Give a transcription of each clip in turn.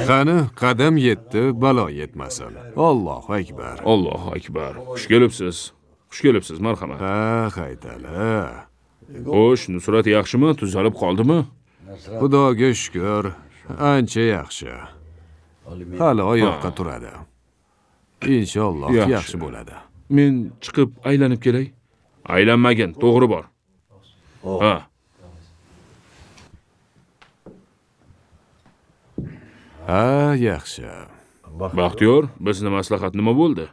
Qani, qadam yetdi, balo yetmasin. Allohu akbar. Allohu akbar. Xush kelibsiz. Xush kelibsiz, marhamat. Ha, Haytali. Xo'sh, Nusrat yaxshimi? Tuzalib qoldimi? Xudoga shukr, ancha yaxshi. Hali oyoqqa turadi. Inshaalloh yaxshi bo'ladi. Men chiqib aylanib kelay. Aylanmagin, to'g'ri bor. Ha. Ha, yaxshi. Baxtiyor, bizni maslahat nima bo'ldi?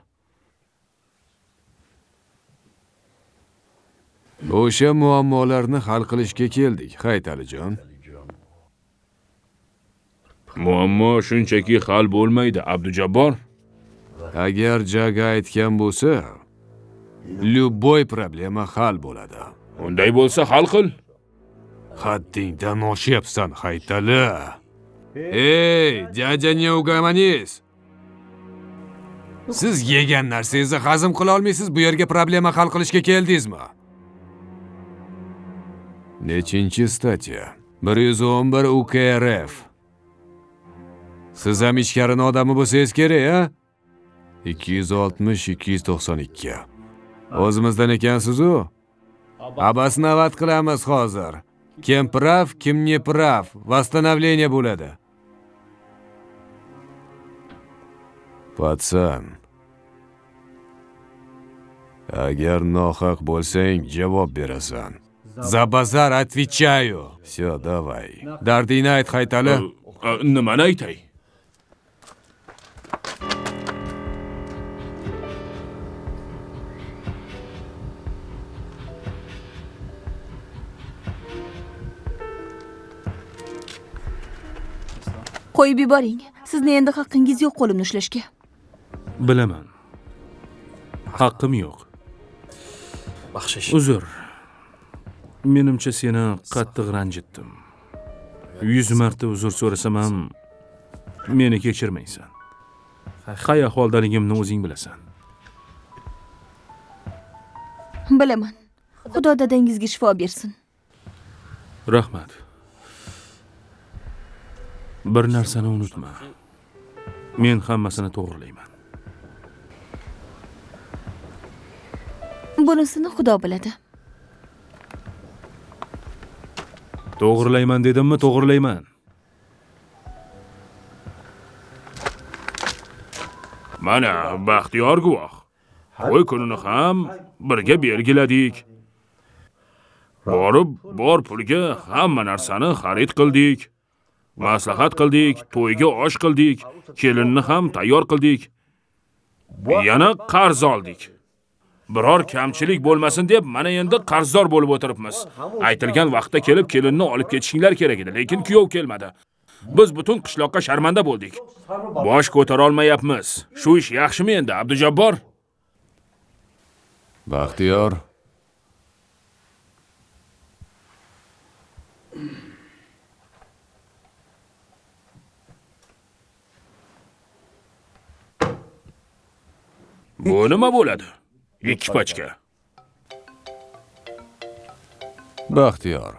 O'sha muammolarni hal qilishga keldik, Haytalijon. Muammo shunchaki hal bo'lmaydi, Abdujabbor. Agar Jaga aytgan bo'lsa, любой problema hal bo'ladi. Unday bo'lsa hal qil. Haddingdan oshyapsan, Haytali. Ey, дядя не угомонись. Siz yegan narsangizni hazm qila olmaysiz, bu yerga problema hal qilishga keldingizmi? Nechinchi statya? 111 UK RF. Siz ham ichkarini odami bo'lsangiz kerak, a? 260 292. O'zimizdan ekansiz-u. Обосновать qilamiz hozir. Kim прав, kim не прав. Восстановление bo'ladi. Пацан. Agar nohaq bo'lsang, javob berasan. За базар отвечаю. Всё, давай. Dardingni ayt, Haytali. Nimani aytay? Qo'yib yuboring. Sizni endi haqqingiz yo'q qo'limni ushlashga. Bilaman. Haqqim yo'q. Baxshish. Uzr. Menimcha seni qattiq ranjitdim. 100 marta uzr so'rasam ham meni kechirmaysan. Qay ahvoldaligimni o'zing bilasan. Bilaman. Xudo dadangizga shifo bersin. Rahmat. Bir narsani unutma. Men hammasini to'g'rilayman. Bunisini Xudo biladi. To'g'rilayman dedimmi, to'g'rilayman. Mana Baxtiyor guvoh. To'y kunini ham birga belgiladik. Borib, bor pulga hamma narsani xarid qildik. Maslahat qildik, to'yga osh qildik, kelinni ham tayyor qildik. Yana qarz oldik. Biror kamchilik bo'lmasin deb mana endi qarzdor bo'lib o'tiribmiz. Aytilgan vaqtda kelib kelinni olib ketishinglar kerak edi, lekin kuyov kelmadi. Biz butun qishloqqa sharmanda bo'ldik. Bosh ko'tara olmayapmiz. Shu ish yaxshimi endi, Abdujabbor? Baxtiyor. Bu nima bo'ladi? 2 pachka. Baxtiyor.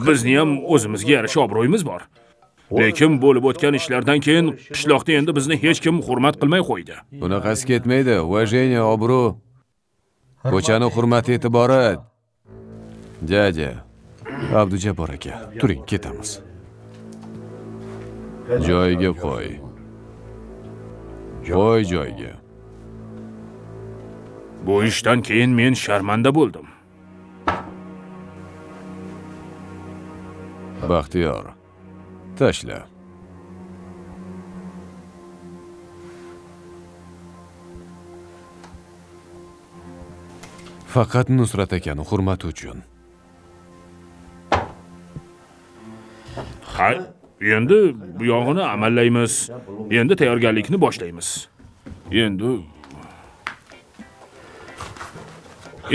Bizni ham o'zimizga yarasha obro'yimiz bor. Lekin bo'lib o'tgan ishlardan keyin qishloqda endi bizni hech kim hurmat qilmay qo'ydi. Bunaqasi ketmaydi. Уважение, obro'. Ko'chani hurmat e'tibori. Jaja. Abdujabbor aka, turing, ketamiz. Joyiga qo'y. Qo'y joyiga. Bu ishdan keyin men sharmanda bo'ldim. Baxtiyor, tashla. Faqat Nusrat akani hurmati uchun. Ha, endi bu yog'ini amallaymiz. Endi tayyorgarlikni boshlaymiz.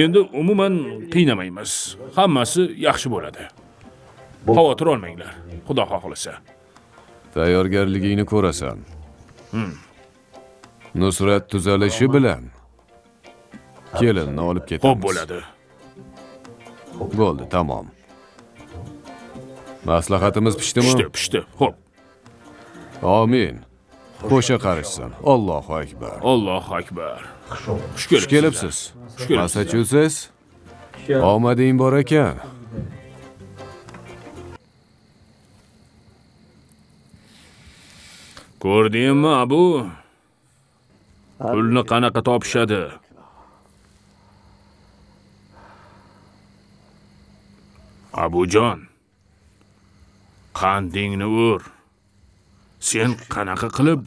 Endi umuman qiynamaymiz. Hammasi yaxshi bo'ladi. Xavotir olmanglar. Xudo xohlasa. Tayyorgarligingni ko'rasan. Nusrat tuzalishi bilan kelinni olib ketamiz. Xo'p bo'ladi. Bo'ldi, tamom. Maslahatimiz pishdimi? Pishdi, pishdi. Xo'p. Amin. Qo'sha qarishsin. Allohu akbar. Allohu akbar. Xush Xush kelibsiz. Massachusetts. Omading bor ekan. Ko'rdingmi, Abu? Pulni qanaqa topishadi? Abujon, qandingni ur. Sen qanaqa qilib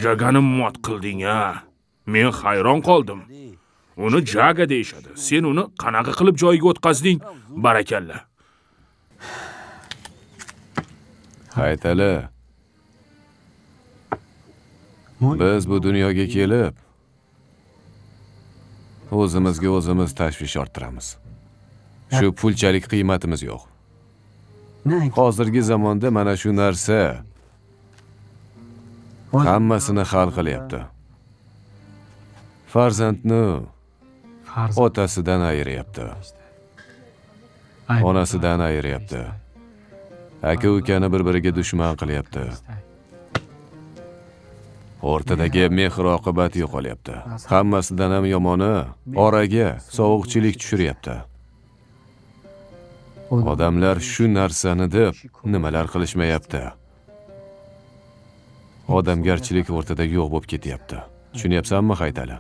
Jagani mot qilding-a? Men hayron qoldim. Uni Jaga deyishadi. Sen uni qanaqa qilib joyiga o'tkazding? Barakalla. Haytali. Biz bu dunyoga kelib o'zimizga o'zimiz tashvish orttiramiz. Shu pulchalik qiymatimiz yo'q. Hozirgi zamonda mana shu narsa hammasini hal qilyapti. Farzandni otasidan ayiryapti. Onasidan ayiryapti. Aka-ukani bir-biriga dushman qilyapti. O'rtadagi mehr-oqibat yo'qolyapti. Hammasidan ham yomoni oraga sovuqchilik tushiryapti. Odamlar shu narsani deb nimalar qilishmayapti. Odamgarchilik o'rtada yo'q bo'lib ketyapti. Tushunyapsanmi, Haytali?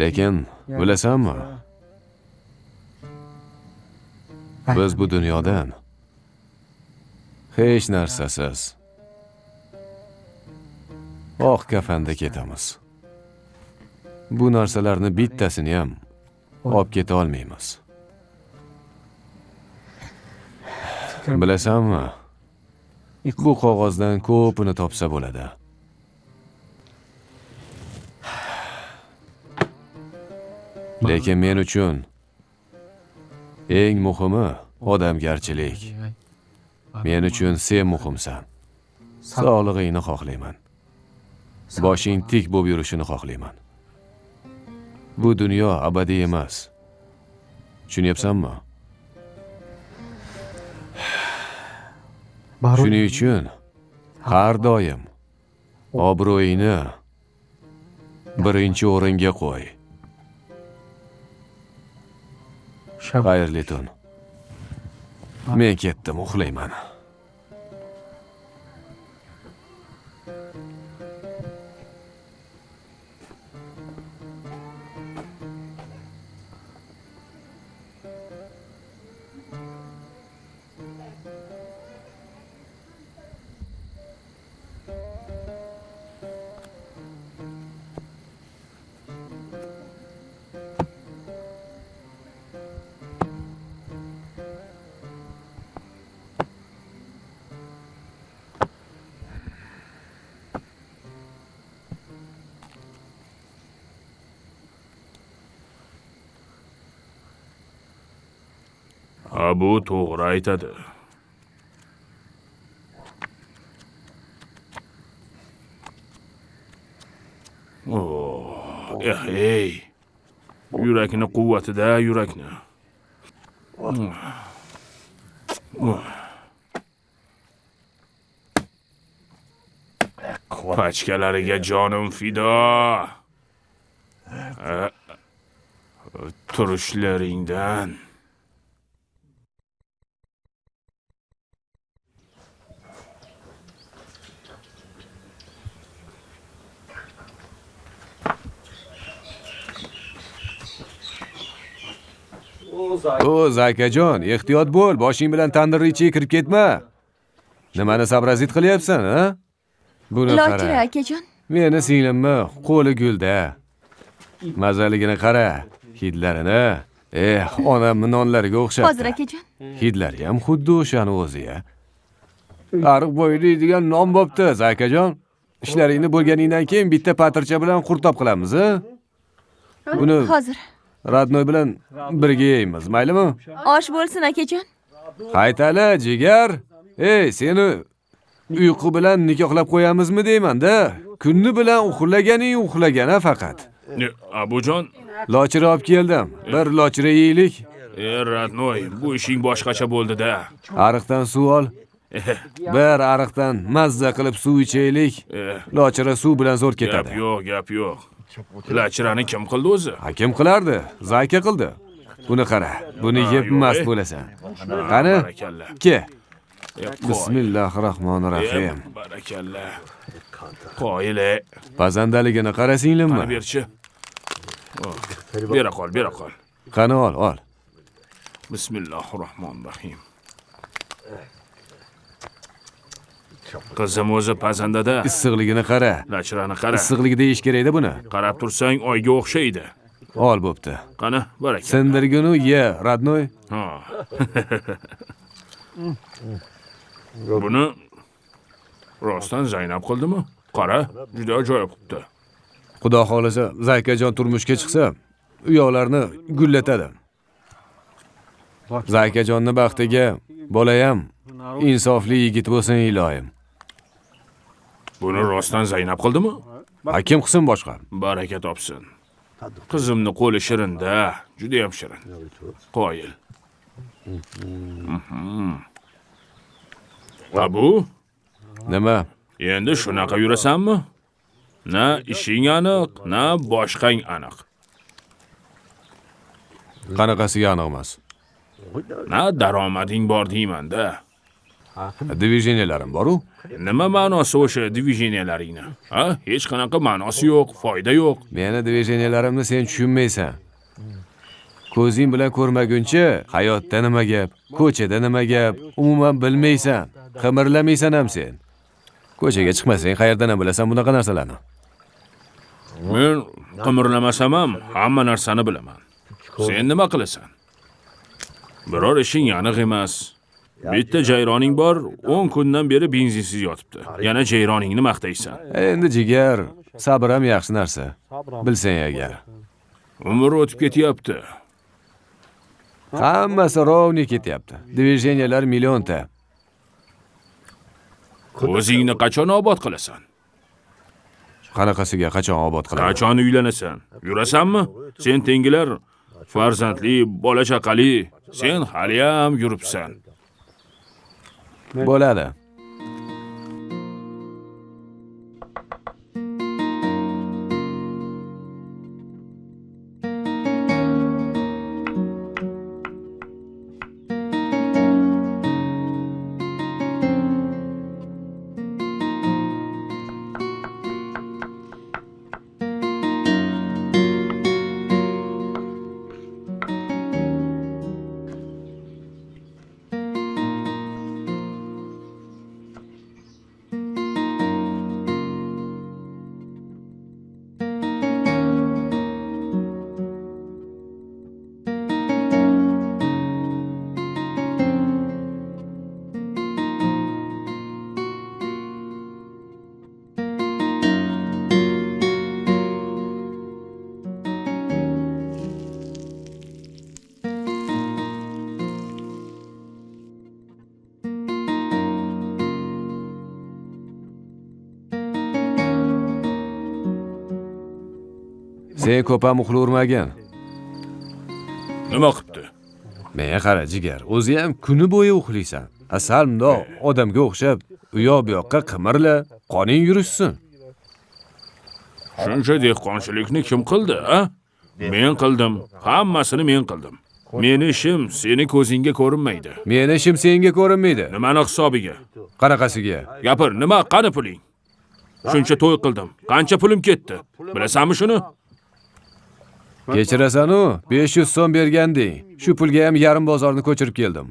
Lekin bilasanmi? Biz bu dunyodan hech narsasiz oq kafanda ketamiz. Bu narsalarni bittasini ham olib keta olmaymiz. Bilasanmi? Bu qog'ozdan ko'pini topsa bo'ladi. Lekin men uchun eng muhimi odamgarchilik. Men uchun sen muhimsan. Sog'lig'ingni xohlayman. Boshing tik bo'lib yurishini xohlayman. Bu dunyo abadiy emas. Tushunyapsanmi? Shuning uchun har doim obro'yingni birinchi o'ringa qo'y. Xayrli tun. Men ketdim, uxlayman. Abu to'g'ri aytadi. Oh, ey. Yurakni quvvatida, yurakni. Pachkalariga jonim fido. Turishlaringdan. O'z akajon, ehtiyot bo'l, boshing bilan tandirni ichiga kirib ketma. Nimani sabrazit qilyapsan, ha? Buni qara. Akajon. Meni singlimni qo'li gulda. Mazaligini qara, hidlarini. Onamning nonlariga o'xshatdi. Hozir akajon. Hidlari ham xuddi o'shani o'zi-ya. Ariq bo'yli degan non bo'pti, akajon. Ishlaringni bo'lganingdan keyin bitta patircha bilan qurtob qilamiz, a? Buni hozir Radnoy bilan birga yeymiz, maylimi? Osh bo'lsin, akajon. Haytali, jigar. Ey, seni Uyqu bilan nikohlab qo'yamizmi deyman-da. Kunni bilan uxlaganing uxlagana faqat. Abujon, Lochira olib keldim. Bir lochira yeylik. Родной, bu ishing boshqacha bo'ldi-da. Ariqdan suv ol. Bir ariqdan mazza qilib suv ichaylik. Lochira suv bilan zo'r ketadi. Gap yo'q, gap yo'q. Lachirani kim qildi o'zi? Ha, kim qilardi? Zayka qildi. Buni qara, buni yeb mast bo'lasan. Qani? Ke. Bismillahirrohmanirrohim. Barakalla. Qoyil. Pazandaligini qara singlimmi? Qani berchi. Bera qol, bera qol. Qani ol, ol. Bismillahirrohmanirrohim. Qizim o'zi pazandada. Issiqligini qara. Lachirani qara. Issiqligida yeyish kerak-da buni. Qarab tursang oyga o'xshaydi. Ol bo'pti. Qani, barakalla. Sindirginu ye, родной. Ha. Buni rostdan Zaynab qildimi? Qara, juda ajoyib qilibdi. Xudo xolasa, Zaykajon turmushga chiqsa, u yoqlarni gullatadi. Zaykajonni baxtiga bolayam insofli yigit bo'lsin iloyim. Buni rostdan Zaynab qildimi? Ha, kim qilsin boshqa? Baraka topsin. Qizimni qo'li shirin-da, juda ham shirin. Qoyil. Abu? Nima? Endi shunaqa yurasanmi? Na ishing aniq, na boshqang aniq. Qanaqasiga aniq emas? Na daromading bor deyman-da. Diviziyalarim bor-u. Nima ma'nosi o'sha diviziyalaringni? Ha, hech qanaqa ma'nosi yo'q, foyda yo'q. Meni diviziyalarimni sen tushunmaysan. Ko'zing bilan ko'rmaguncha hayotda nima gap, ko'chada nima gap, umuman bilmaysan, qimirlamaysan ham sen. Ko'chaga chiqmasang qayerdan ham bilasan bunaqa narsalarni? Men qimirlamasam ham hamma narsani bilaman. Sen nima qilasan? Biror ishing aniq emas. Bitta jayroning bor, 10 kundan beri benzinsiz yotibdi. Yana jayroningni maqtaysan. Endi jigar, sabr ham yaxshi narsa. Bilsang agar. Umr o'tib ketyapti. Hammasi rovni ketyapti. Diviziyalalar millionta. O'zingni qachon obod qilasan? Qanaqasiga qachon obod qilaman? Qachon uylanasan? Yurasanmi? Sen tengilar farzandli, bola chaqali, sen hali ham yuribsan. Bo'ladi. Sen ko'p ham uxlavermagin. Nima qilibdi? Menga qara jigar, o'zi ham kuni bo'yi uxlaysan. Asal mundoq odamga o'xshab u yoq bu yoqqa qimirla, qoning yurishsin. Shuncha dehqonchilikni kim qildi, a? Men qildim. Hammasini men qildim. Meni ishim seni ko'zingga ko'rinmaydi. Meni ishim senga ko'rinmaydi. Nimani hisobiga? Qanaqasiga? Gapir, nima, qani puling? Shuncha to'y qildim. Qancha pulim ketdi? Bilasanmi shuni? Kechirasan-u, 500 so'm berganding. Shu pulga ham yarim bozorni ko'chirib keldim.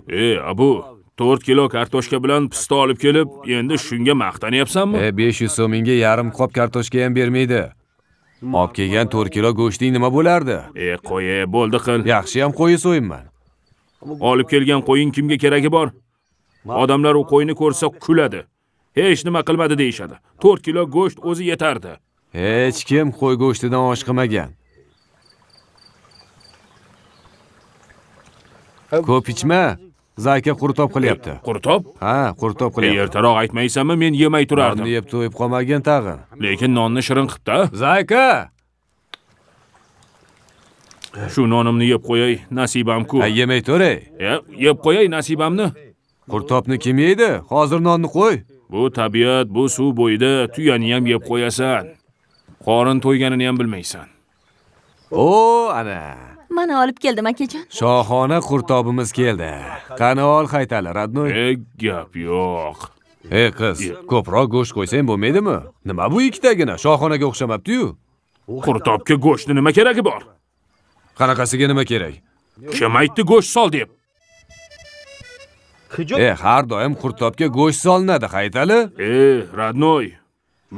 Abu, 4 kilo kartoshka bilan pista olib kelib, endi shunga maqtanyapsanmi? 500 so'mingga yarim qop kartoshka ham bermaydi. Olib kelgan 4 kilo go'shting nima bo'lardi? Qo'y, bo'ldi qil. Yaxshi ham qo'yi so'yimman. Olib kelgan qo'ying kimga keragi bor? Odamlar u qo'yni ko'rsa kuladi. Hech nima qilmadi deyishadi. 4 kilo go'sht o'zi yetardi. Hech kim qo'y go'shtidan osh qilmagan. Ko'p ichma, Zayka qurtob qilyapti. Qurtob? Ha, qurtob qilyapti. Ertaroq aytmaysanmi, men yemay turardim. Nonni yeb to'yib qolmagin tag'in. Lekin nonni shirin qilibdi. Zayka! Shu nonimni yeb qo'yay, nasibam-ku. Ha, yemay turay. Yeb qo'yay nasibamni. Qurtobni kim yeydi? Hozir nonni qo'y. Bu tabiat, bu suv bo'yida tuyani ham yeb qo'yasan. Qorin to'yganini ham bilmaysan. O, ana. Mana olib keldim akajon. Shohona qurtobimiz keldi. Qani ol Haytali, radnoy. Gap yo'q. Ey qiz, ko'proq go'sht qo'ysang bo'lmaydimi? Nima bu ikkitagina? Shoxonaga o'xshamabdi-yu. Qurtobga go'shtni nima keragi bor? Qanaqasiga nima kerak? Kim aytdi go'sht sol deb? Har doim qurtobga go'sht solinadi, Haytali. Radnoy.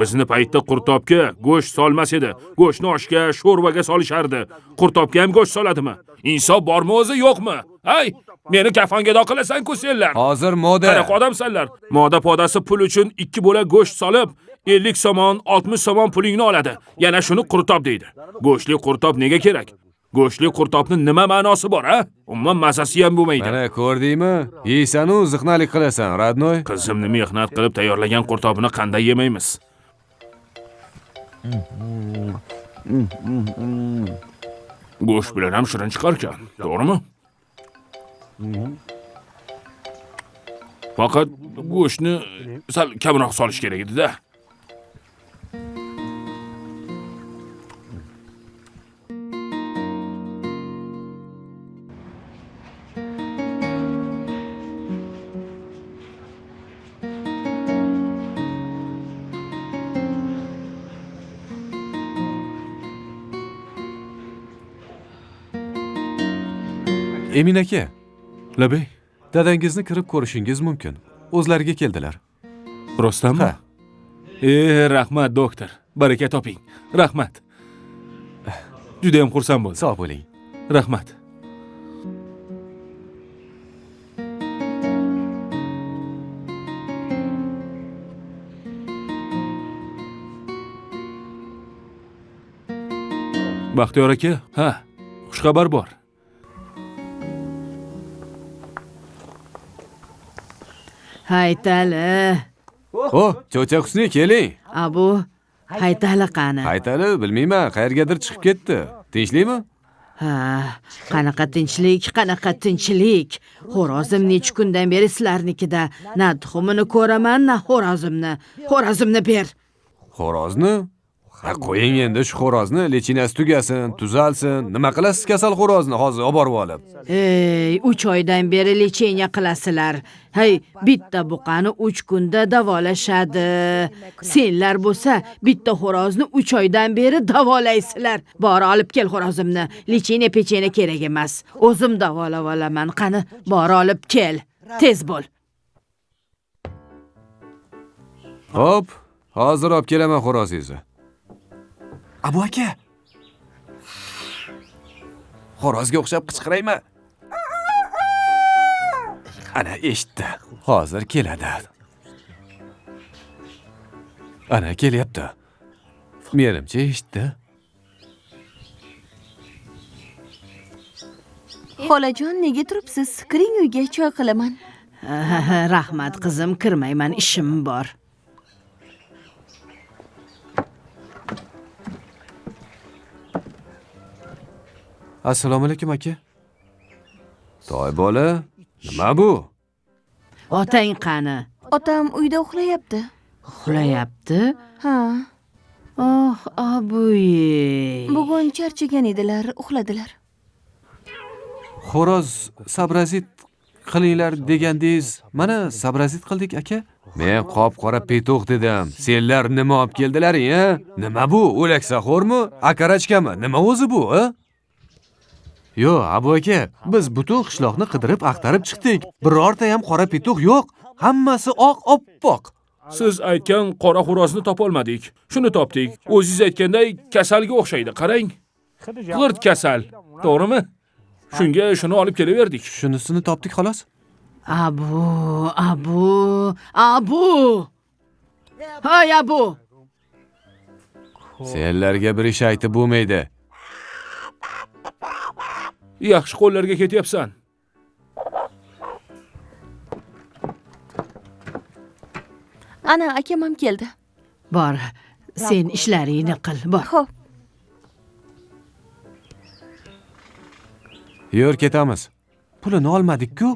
Bizni paytda qurtobga go'sht solmas edi. Go'shtni oshga, sho'rvaga solishardi. Qurtobga ham go'sht soladimi? Insof bormi o'zi, yo'qmi? Ay, meni kafanga qilasan-ku senlar. Hozir moda. Qanaqa odamsanlar? Moda podasi pul uchun 2 bo'lak go'sht solib, 50 somon, 60 somon pulingni oladi. Yana shuni qurtob deydi. Go'shtli qurtob nega kerak? Go'shtli qurtobni nima ma'nosi bor, ha? Umuman mazasi ham bo'lmaydi. Mana ko'rdingmi? Yeysan-u ziqnalik qilasan, radnoy. Qizimni mehnat qilib tayyorlagan qurtobini qanday yemaymiz? Go'sht bilan ham shirin chiqar ekan, to'g'rimi? Faqat go'shtni sal kamroq solish kerak edi-da. Emin aka, labay, dadangizni kirib ko'rishingiz mumkin. O'zlariga keldilar. Rostdanmi? Ha. Rahmat doktor. Baraka toping. Rahmat. Juda ham xursand bo'ldim. Sog' bo'ling. Rahmat. Baxtiyor aka, ha, xushxabar bor. Haytali. O, cho'cha Husni, keling. Abu, Haytali qani? Haytali, bilmayman, qayergadir chiqib ketdi. Tinchlikmi? Ha, qanaqa tinchlik, qanaqa tinchlik. Xo'rozim necha kundan beri sizlarnikida. Na tuxumini ko'raman, na xo'rozimni. Xo'rozimni ber. Xo'rozni? Ha, qo'ying endi shu xo'rozni, lechinasi tugasin, tuzalsin. Nima qilasiz kasal xo'rozni hozir olib borib olib? Ey, 3 oydan beri lecheniya qilasizlar. Hey, bitta buqani 3 kunda davolashadi. Senlar bo'lsa, bitta xo'rozni 3 oydan beri davolaysizlar. Bor, olib kel xo'rozimni. Lecheniya pechena kerak emas. O'zim davolab olaman. Qani, bor olib kel. Tez bo'l. Hop, hozir olib kelaman xo'rozingizni. Abu aka. Xo'rozga o'xshab qichqiraymi? Ana eshitdi. Hozir keladi. Ana kelyapti. Menimcha eshitdi. Xolajon, nega turibsiz? Kiring uyga, choy qilaman. Rahmat qizim, kirmayman, ishim bor. Assalomu alaykum aka. Toy bola, nima bu? Otang qani? Otam uyda uxlayapti. Uxlayapti? Ha. Oh, abuy. Bugun charchagan edilar, uxladilar. Xo'roz sabrazit qilinglar degandingiz, mana sabrazit qildik aka. Men qop-qora petuq dedim. Senlar nima olib keldilaring, a? Nima bu? O'laksaxo'rmi? Akarachkami? Nima o'zi bu, a? Yo'q, Abu aka, biz butun qishloqni qidirib axtarib chiqdik. Birorta ham qora petuq yo'q. Hammasi oq oppoq. Siz aytgan qora xo'rozni topa olmadik. Shuni topdik. O'zingiz aytganday kasalga o'xshaydi. Qarang. G'irt kasal. To'g'rimi? Shunga shuni olib kelaverdik. Shunisini topdik xolos. Abu, Abu, Abu. Hay Abu. Senlarga bir ish aytib bo'lmaydi. Yaxshi qo'llarga ketyapsan. Ana, akam ham keldi. Bor, sen ishlaringni qil, bor. Xo'p. Yur, ketamiz. Pulini olmadik-ku.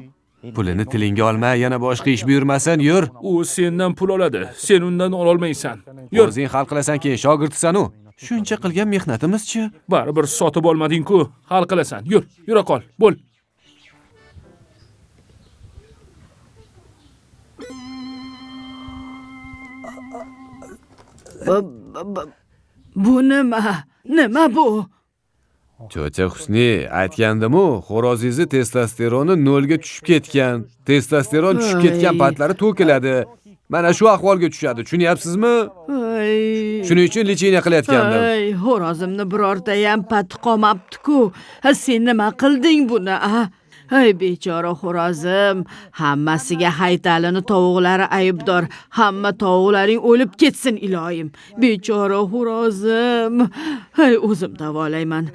Pulini tilingga olma, yana boshqa ish buyurmasin, yur. U sendan pul oladi, sen undan ololmaysan. Yur. O'zing hal qilasan keyin, shogirdisan u. Shuncha qilgan mehnatimiz-chi? Baribir sotib olmading-ku, hal qilasan. Yur, yura qol, bo'l. Bu nima? Nima bu? Cho'cha Husni, aytgandim-u, xo'rozingizni testosteroni 0 ga tushib ketgan. Testosteron tushib ketgan patlari to'kiladi. Mana shu ahvolga tushadi, tushunyapsizmi? Shuning uchun lecheniya qilayotgandim. Ay, xo'rozimni birorta ham pati qolmabdi-ku. Sen nima qilding buni, a? Ay, bechora xo'rozim, hammasiga Haytalini tovuqlari aybdor. Hamma tovuqlaring o'lib ketsin iloyim. Bechora xo'rozim. Ay, o'zim davolayman.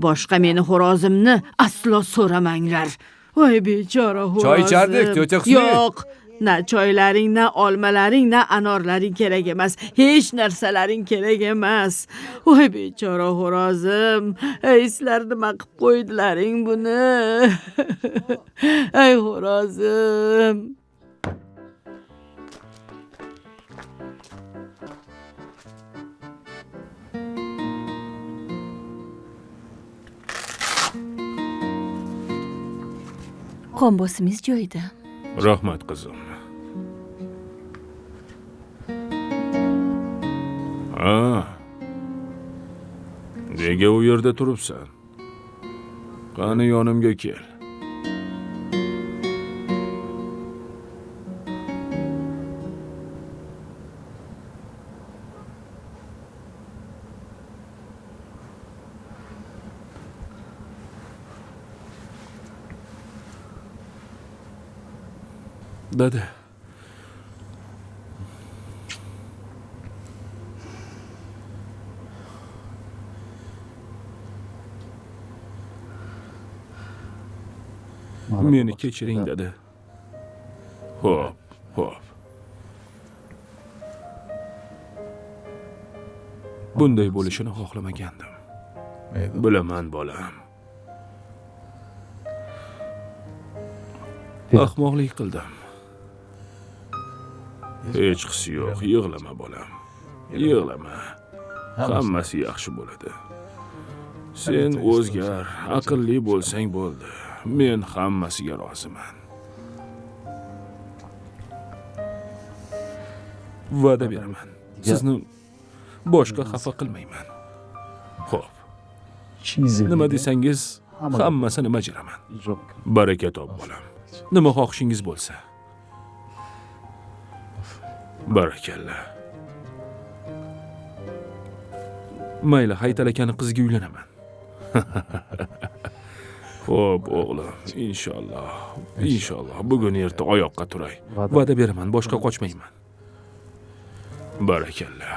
Boshqa meni xo'rozimni aslo so'ramanglar. Voy bechora xo'rozim. Choy ichardik, cho'cha Husni. Yo'q. Na choylaring, na olmalaring, na anorlaring kerak emas. Hech narsalaring kerak emas. Voy bechora xo'rozim. Ey, sizlar nima qilib qo'ydilaring buni? Ey xo'rozim. Qon bosimingiz joyida. Rahmat qizim. Ha. Nega u yerda turibsan? Qani yonimga kel. Dada. Meni kechiring, dada. Xo'p, xo'p. Bunday bo'lishini xohlamagandim. Bilaman, bolam. Ahmoqlik qildim. Hech qisi yo'q, yig'lama bolam. Yig'lama. Hammasi yaxshi bo'ladi. Sen o'zgar, aqlli bo'lsang bo'ldi. Men hammasiga roziman. Va'da beraman. Sizni boshqa xafa qilmayman. Xo'p. Nima desangiz, hammasini bajaraman. Baraka top bolam. Nima xohishingiz bo'lsa. Barakalla. Mayli, Haytal akani qiziga uylanaman. Xo'p, o'g'lim, inshaalloh. Inshaalloh bugun erta oyoqqa turay. Va'da beraman, boshqa qochmayman. Barakalla.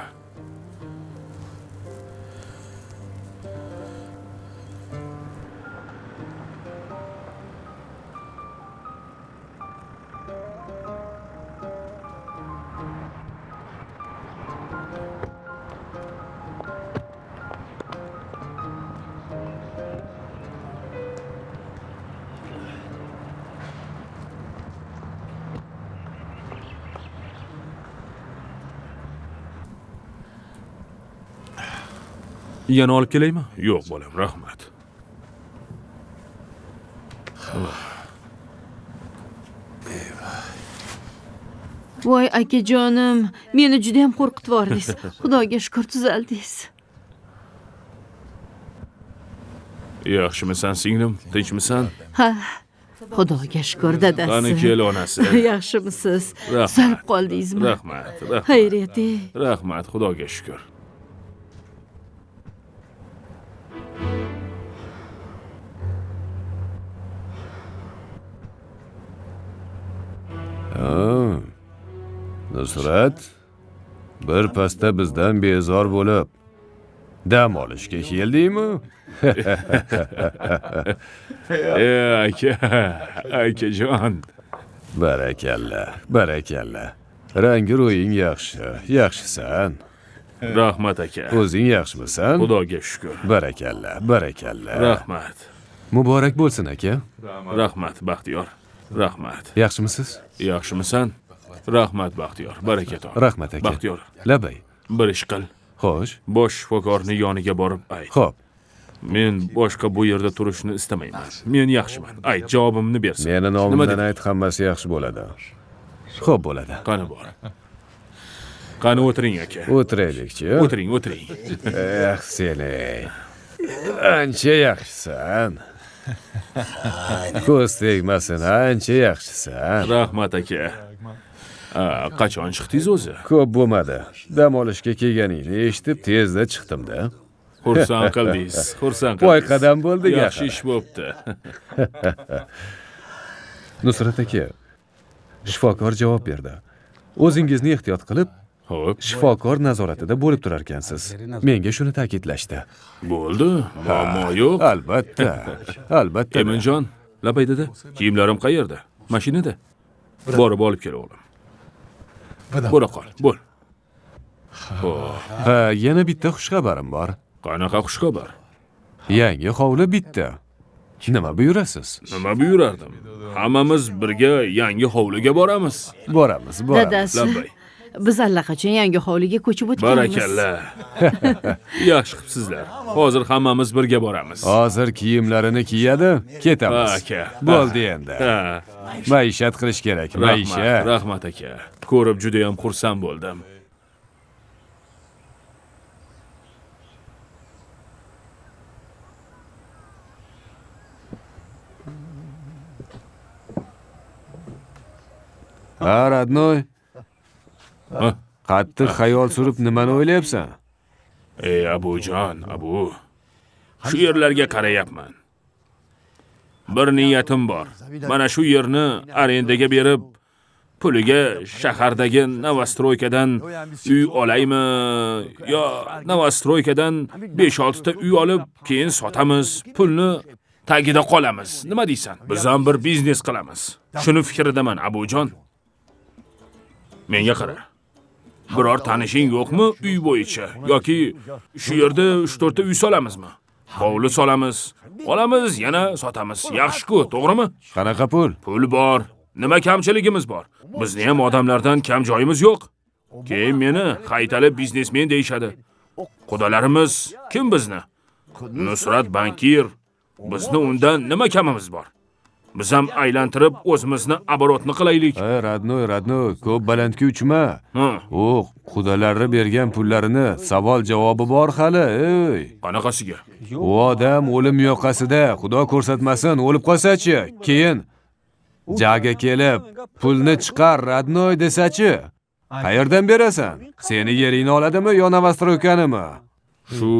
Yana olib kelaymi? Yo'q, bolam, rahmat. Voy akajonim, meni juda ham qo'rqitib yubordingiz. Xudoga shukr, tuzaldingiz. Yaxshimisan, singlim? Tinchmisan? Ha. Xudoga shukr, dadasi. Qani kel onasi. Yaxshimisiz? Tuzalib qoldingizmi? Rahmat, rahmat. Xayriyat. Rahmat, Xudoga shukr. Nusrat, bir pasda bizdan bezor bo'lib dam olishga keldingmi? Aka, akajon. Barakalla, barakalla. Rangi ro'ying yaxshi. Yaxshisan. Rahmat aka. O'zing yaxshimisan? Xudoga shukr. Barakalla, barakalla. Rahmat. Muborak bo'lsin aka. Rahmat Baxtiyor. Rahmat. Yaxshimisiz? Yaxshimisan? Rahmat Baxtiyor. Baraka top. Rahmat aka. Baxtiyor. Labay. Bir ish qil. Xo'sh. Bosh shifokorni yoniga borib ayt. Xo'p. Men boshqa bu yerda turishni istamayman. Men yaxshiman. Ayt, javobimni bersin. Meni nomimdan ayt, hammasi yaxshi bo'ladi. Xo'p bo'ladi. Qani bor. Qani o'tiring aka. O'tiraylikchi. O'tiring, o'tiring. Eh, seni. Ancha yaxshisan. Ko'z tegmasin, ancha yaxshisan. Rahmat aka. Qachon chiqdingiz o'zi? Ko'p bo'lmadi. Dam olishga kelganingni eshitib tezda chiqdim-da. Xursand qildingiz, xursand qildingiz. Voy qadam bo'ldi, yaxshi ish bo'pti. Nusrat aka, shifokor javob berdi. O'zingizni ehtiyot qilib, xo'p, shifokor nazoratida bo'lib turar ekansiz. Menga shuni ta'kidlashdi. Bo'ldi, muammo yo'q. Albatta, albatta. Eminjon, labay dada, kiyimlarim qayerda? Mashinada. Borib olib kel o'g'lim. Bo'la qol, bo'l. Ha, yana bitta xushxabarim bor. Qanaqa xushxabar? Yangi hovli bitta. Nima buyurasiz? Nima buyurardim? Hammamiz birga yangi hovliga boramiz. Boramiz, boramiz. Dadasi. Biz allaqachon yangi hovliga ko'chib o'tganmiz. Barakalla. Yaxshi qilibsizlar. Hozir hammamiz birga boramiz. Hozir kiyimlarini kiyadi, ketamiz. Aka. Bo'ldi endi. Maishat qilish kerak, maishat. Rahmat aka. Ko'rib juda ham xursand bo'ldim. Ha, родной. Qattiq xayol surib nimani o'ylayapsan? Ey Abujon, Abu. Shu yerlarga qarayapman. Bir niyatim bor. Mana shu yerni arendaga berib, puliga shahardagi novostroykadan uy olaymi yo novostroykadan 5-6 ta uy olib, keyin sotamiz, pulni tagida qolamiz. Nima deysan? Biz ham bir biznes qilamiz. Shuni fikridaman, Abujon. Menga qara. Biror tanishing yo'qmi uy bo'yicha yoki shu yerda 3-4 ta uy solamizmi? Hovli solamiz, olamiz, yana sotamiz. Yaxshi-ku, to'g'rimi? Qanaqa pul? Pul bor. Nima kamchiligimiz bor? Bizni ham odamlardan kam joyimiz yo'q. Keyin meni haytali biznesmen deyshadi. Xudolarimiz kim bizni? Nusrat bankir. Bizni undan nima kamimiz bor? Biz ham aylantirib o'zimizni aborotni qilaylik. Родной, родной, ko'p balandga uchma. U xudolarni bergan pullarini savol javobi bor hali, ey. Qanaqasiga? U odam o'lim yoqasida, xudo ko'rsatmasin, o'lib qolsa-chi, keyin jaga kelib pulni chiqar, родной desa-chi, qayerdan berasan? Seni yeringni oladimi yo novostroykanimi? Shu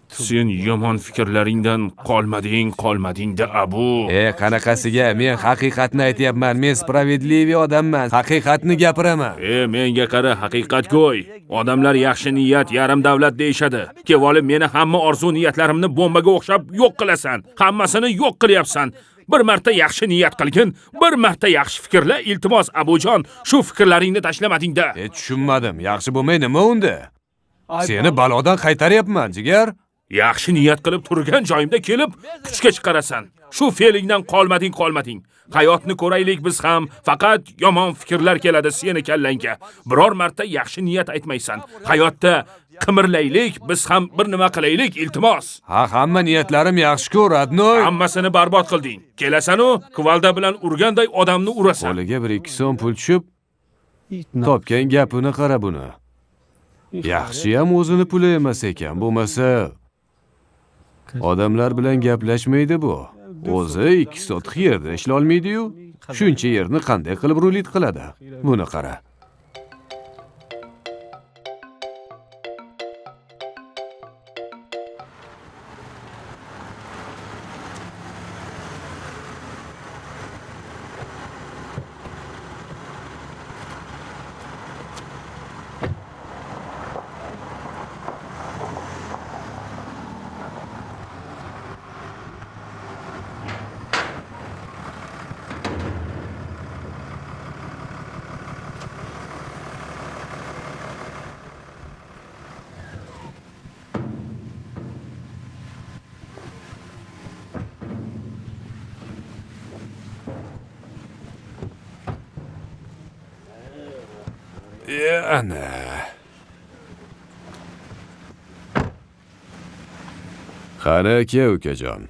sen yomon fikrlaringdan qolmading, qolmading-da, Abu. Qanaqasiga? Men haqiqatni aytyapman. Men spravedliviy odamman. Haqiqatni gapiraman. Menga qara, haqiqatgo'y. Odamlar yaxshi niyat, yarim davlat deyshadi. Kelib olib meni hamma orzu niyatlarimni bombaga o'xshab yo'q qilasan. Hammasini yo'q qilyapsan. Bir marta yaxshi niyat qilgin, bir marta yaxshi fikrla, iltimos Abujon, shu fikrlaringni tashlamading-da. Tushunmadim. Yaxshi bo'lmay nima unda? Seni balodan qaytaryapman, jigar. Yaxshi niyat qilib turgan joyimda kelib puchga chiqarasan. Shu fe'lingdan qolmading, qolmading. Hayotni ko'raylik biz ham, faqat yomon fikrlar keladi seni kallangga. Biror marta yaxshi niyat aytmaysan. Hayotda qimirlaylik, biz ham bir nima qilaylik, iltimos. Ha, hamma niyatlarim yaxshi-ku, родной. Hammasini barbod qilding. Kelasan-u, kuvalda bilan urganday odamni urasan. Qo'liga 1-2 so'm pul tushib, topgan gapini qara buni. Yaxshi ham o'zini puli emas ekan, bo'lmasa odamlar bilan gaplashmaydi bu. O'zi 2 sotix yerda ishlay olmaydi-yu, shuncha yerni qanday qilib rulit qiladi? Buni qara. Ana. Qani aka, ukajon.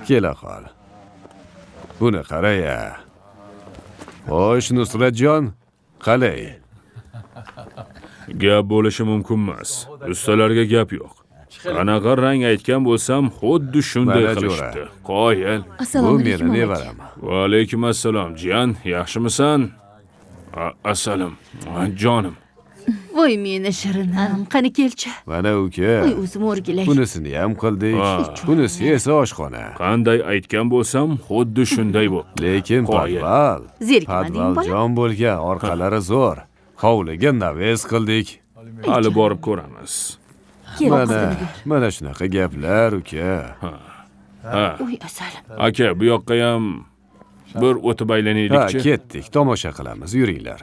Kela qol. Buni qara-ya. Xo'sh, Nusratjon, qalay? Gap bo'lishi mumkin emas. Ustalarga gap yo'q. Qanaqa rang aytgan bo'lsam, xuddi shunday qilishdi. Qoyil. Bu meni nevaram. Va alaykum assalom, jiyan, yaxshimisan? Assalam, jonim. Voy meni shirinim, qani kelchi. Mana uka. Voy o'zim o'rgilay. Bunisini ham qildik. Bunisi esa oshxona. Qanday aytgan bo'lsam, xuddi shunday bo'ldi. Lekin podval. Podval jon bo'lgan, orqalari zo'r. Hovliga naves qildik. Hali borib ko'ramiz. Mana shunaqa gaplar, uka. Ha. Voy asalim. Aka, bu yoqqa ham bir o'tib aylanaylikchi. Ha, ketdik, tomosha qilamiz, yuringlar.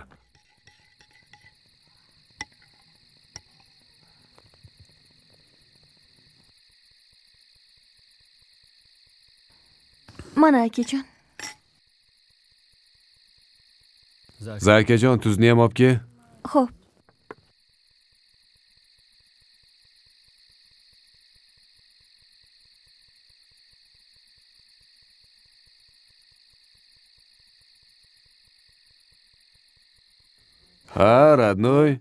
Mana akajon. Zakajon, tuzni ham olib kel. Xo'p. Ha, родной.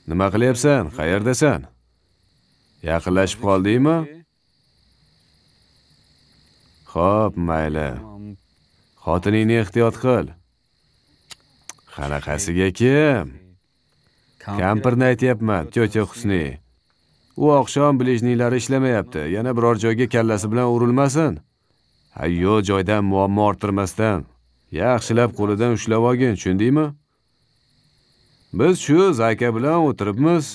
Nima qilyapsan? Qayerdasan? Yaqinlashib qoldingmi? Xo'p, mayli. Xotiningni ehtiyot qil. Qanaqasiga kim? Kampirni aytyapman, tyo'tya Husni. U oqshom blижнийлari ishlamayapti. Yana biror joyga kallasi bilan urilmasin. Ha, yo'q joydan muammo orttirmasdan yaxshilab qo'lidan ushlab olgin, tushundingmi? Biz shu Zaka bilan o'tiribmiz.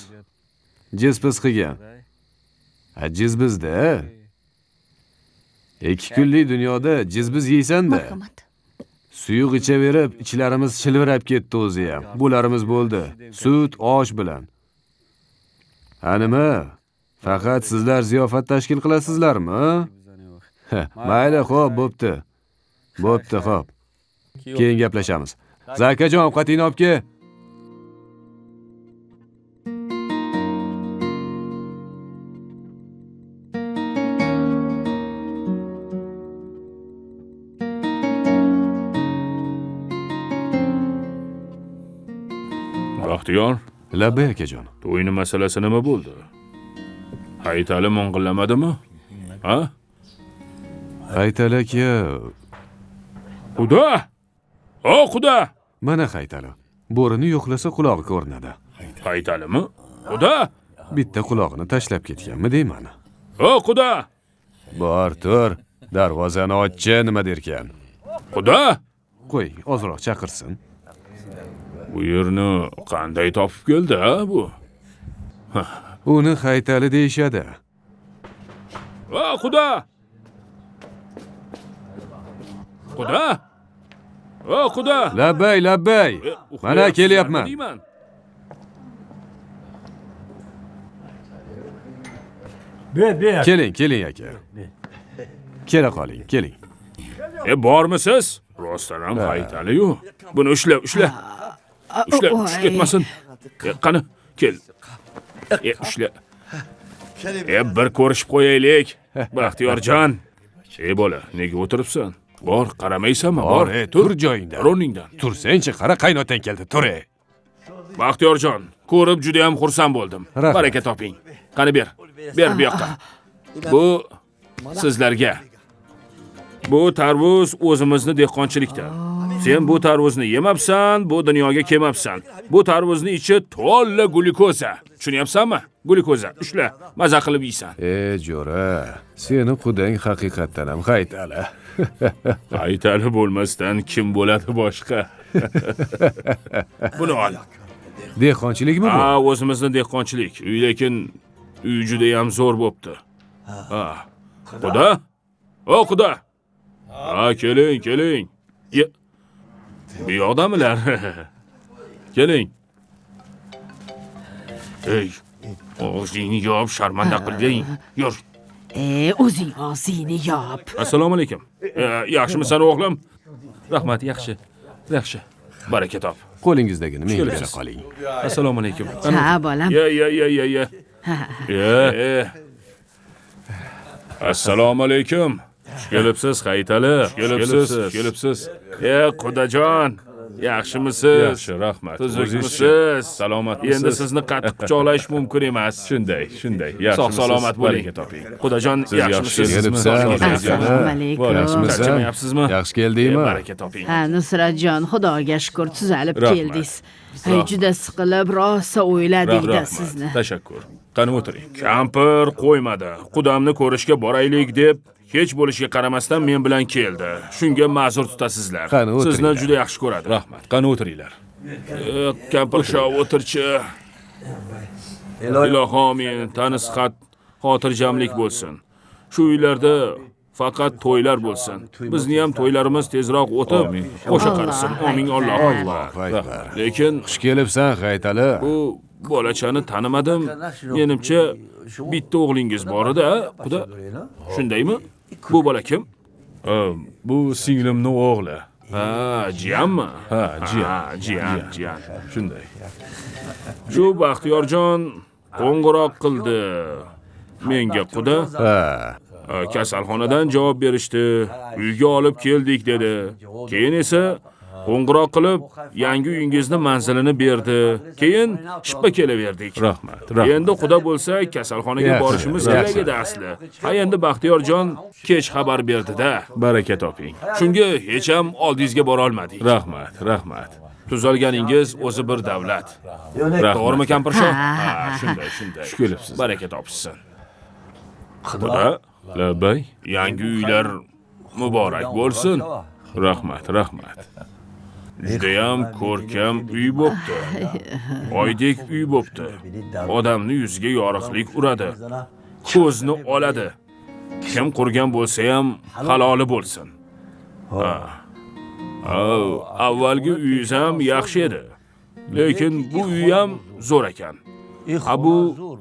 Jizbiz qilgan. Ha, jizbizda. 2 kunlik dunyoda jizbiz yeysan-da. Marhamat. Suyuq ichaverib, ichlarimiz shilvirab ketdi o'zi ham. Bularimiz bo'ldi. Sut, osh bilan. Ha, nima? Faqat sizlar ziyofat tashkil qilasizlarmi? Mayli, xo'p, bo'pti. Bo'pti, xo'p. Keyin gaplashamiz. Zakajon, ovqatingni olib kel. Baxtiyor. Labbay akajon. To'yni masalasi nima bo'ldi? Haytali mo'ng'illamadimi? Ha? Haytali aka. Xudo! O Xudo! Mana Haytali. Bo'rini yo'qlasa qulog'i ko'rinadi. Haytalimi? Xudo! Bitta qulog'ini tashlab ketganmi deyman. O Xudo! Bor, tur. Darvozani ochchi, nima derkan? Xudo! Qo'y, ozroq chaqirsin. Bu yerni qanday topib keldi, ha, bu? Uni Haytali deyishadi. O Xudo! Xudo! O Xudo! Labbay, labbay. Mana kelyapman. Keling, keling aka. Kela qoling, keling. Bormisiz? Rostdan ham Haytali-yu. Buni ushla, ushla. Ushla, tushib ketmasin. Qani, kel. Ushla. Bir ko'rishib qo'yaylik. Baxtiyorjon. Bola, nega o'tiribsan? Bor, qaramaysanmi? Bor, tur joyingdan. O'rningdan. Tursangchi, qara qaynotang keldi, tur. Baxtiyorjon, ko'rib juda ham xursand bo'ldim. Baraka toping. Qani ber. Ber bu yoqqa. Bu sizlarga. Bu tarvuz o'zimizni dehqonchilikdan. Sen bu tarvuzni yemabsan, bu dunyoga kelmabsan. Bu tarvuzni ichi to'la glyukoza. Tushunyapsanmi? Glyukoza. Ushla, maza qilib yeysan. Jo'ra, seni qudang haqiqatdan ham Haytali. Haytali bo'lmasdan kim bo'ladi boshqa? Buni ol. Dehqonchilikmi bu? Ha, o'zimizni dehqonchilik. Uy lekin uy juda ham zo'r bo'pti. Ha. Xudo? O Xudo! Ha, keling, keling. Bu yoqdamilar? Keling. Ey, og'zingni yop, sharmanda qilding. Yur. O'zing og'zingni yop. Assalomu alaykum. Yaxshimisan o'g'lim? Rahmat, yaxshi. Yaxshi. Baraka top. Qo'lingizdagini menga bera qoling. Assalomu alaykum. Ha, bolam. Ya ya ya ya ya. Ya. Assalomu alaykum. Xush kelibsiz, Hayitali. Kelibsiz, kelibsiz. E, qudajon, yaxshimisiz? Yaxshi, rahmat. Tuzukmisiz? Salomatmisiz? Endi sizni qattiq quchoqlash mumkin emas. Shunday, shunday. Sog' salomat bo'ling. Baraka toping. Qudajon, Siz yaxshimisiz? Kelibsan, Assalomu alaykum. Yaxshimisan? Charchamayapsizmi? Yaxshi keldingmi? Baraka toping. Ha, Nusratjon, Xudoga shukr, tuzalib Rahmat. keldingiz. Hay, juda siqilib, rosa o'yladik-da Rahmat. sizni. Tashakkur. Qani o'tiring. Kampir qo'ymadi. Qudamni ko'rishga boraylik deb hech bo'lishiga qaramasdan men bilan keldi. Shunga ma'zur tutasizlar. Qani, Sizni o'tiringlar. juda yaxshi ko'radi. Rahmat. Qani o'tiringlar. Kampir sho o'tirchi. Ilohi amin, tani sihat, xotirjamlik bo'lsin. Shu uylarda faqat to'ylar bo'lsin. Bizni ham to'ylarimiz tezroq o'tib, qo'sha qarisin. Amin, Allohu akbar. Allohu akbar. Lekin Xush kelibsan, Hayitali. bu bolachani tanimadim. Menimcha bitta o'g'lingiz bor edi, quda. Shundaymi? Bu bola kim? Bu singlimni o'g'li. Ha, jiyanmi? Ha, jiyan. Ha, jiyan, jiyan. Shunday. Shu Baxtiyorjon qo'ng'iroq qildi menga, quda. Ha, Kasalxonadan javob berishdi. Uyga olib keldik dedi. Keyin esa qo'ng'iroq qilib yangi uyingizni manzilini berdi. Keyin shippa kelaverdik. Rahmat, rahmat. Endi xudo bo'lsa kasalxonaga Yaxshi, borishimiz yaxshi. kerak edi asli. Ha, endi Baxtiyorjon kech xabar berdi-da. Baraka toping. Shunga hech ham oldingizga bora olmadik. Rahmat, rahmat. Tuzalganingiz o'zi bir davlat. Rahmat. To'g'rimi, kampirsho? Ha, Ha, shunday, shunday. Xush kelibsiz. Baraka topishsin. Xudo, Labbay. yangi uylar muborak bo'lsin. Rahmat, rahmat. Judayam ko'rkam uy bo'pti. Oydek uy bo'pti. Odamni yuziga yorug'lik uradi. Ko'zni oladi. Kim qurgan bo'lsa ham haloli bo'lsin. Ha. Avvalgi uyingiz ham yaxshi edi. Lekin bu uy ham zo'r ekan. Ha, bu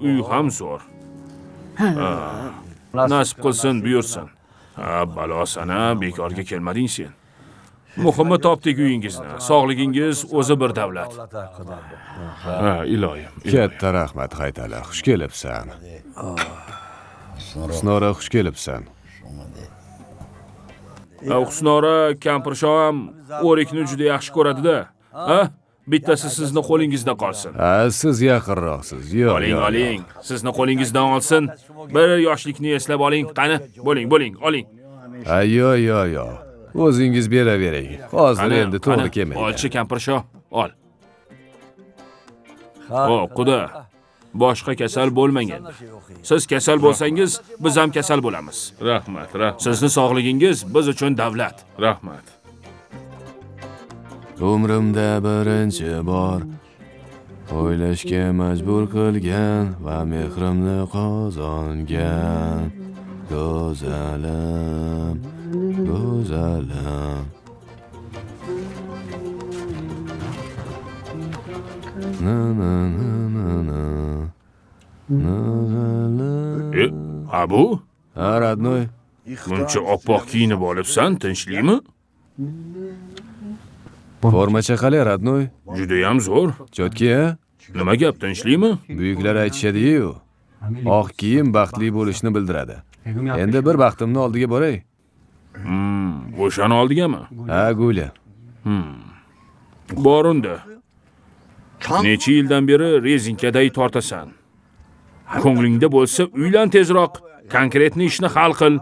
uy ham zo'r. Nasib qilsin, buyursin. Ha, balosana, bekorga kelmading sen. Muhimi topdik uyingizni. Sog'ligingiz o'zi bir davlat. Ha, iloyim. Katta rahmat, Hayitali. Xush kelibsan. Husnora, xush kelibsan. Husnora kampirsho ham o'rikni juda yaxshi ko'radi-da. Ha? Bittasi sizni qo'lingizda qolsin. Ha, siz yaqinroqsiz. Yo'q, Oling, yo'q, oling. Sizni qo'lingizdan olsin. Bir yoshlikni eslab oling. Qani, bo'ling, bo'ling, oling. Ha, yo'q, yo'q, yo'q. O'zingiz beravering. Hozir endi to'g'ri kelmaydi. Olchi kampirsho, ol. O, quda. Boshqa kasal bo'lmang endi. Siz kasal bo'lsangiz, biz ham kasal bo'lamiz. Rahmat, rahmat. Sizni sog'ligingiz biz uchun davlat. Rahmat. Umrimda birinchi bor o'ylashga majbur qilgan va mehrimni qozongan go'zalim, go'zalim. Na na na na na. Na. Abu? Ha, родной. Buncha oppoq kiyinib olibsan, tinchlikmi? Formacha qalay, родной? Judayam zo'r. Чётки, a? Nima gap, tinchlikmi? Buyuklar aytishadi-yu, oq kiyim baxtli bo'lishni bildiradi. Endi bir baxtimni oldiga boray. O'shani oldigami? Ha, Gulya. Bor unda. Necha yildan beri rezinkaday tortasan. Ko'nglingda bo'lsa uylan tezroq. Konkretni ishni hal qil.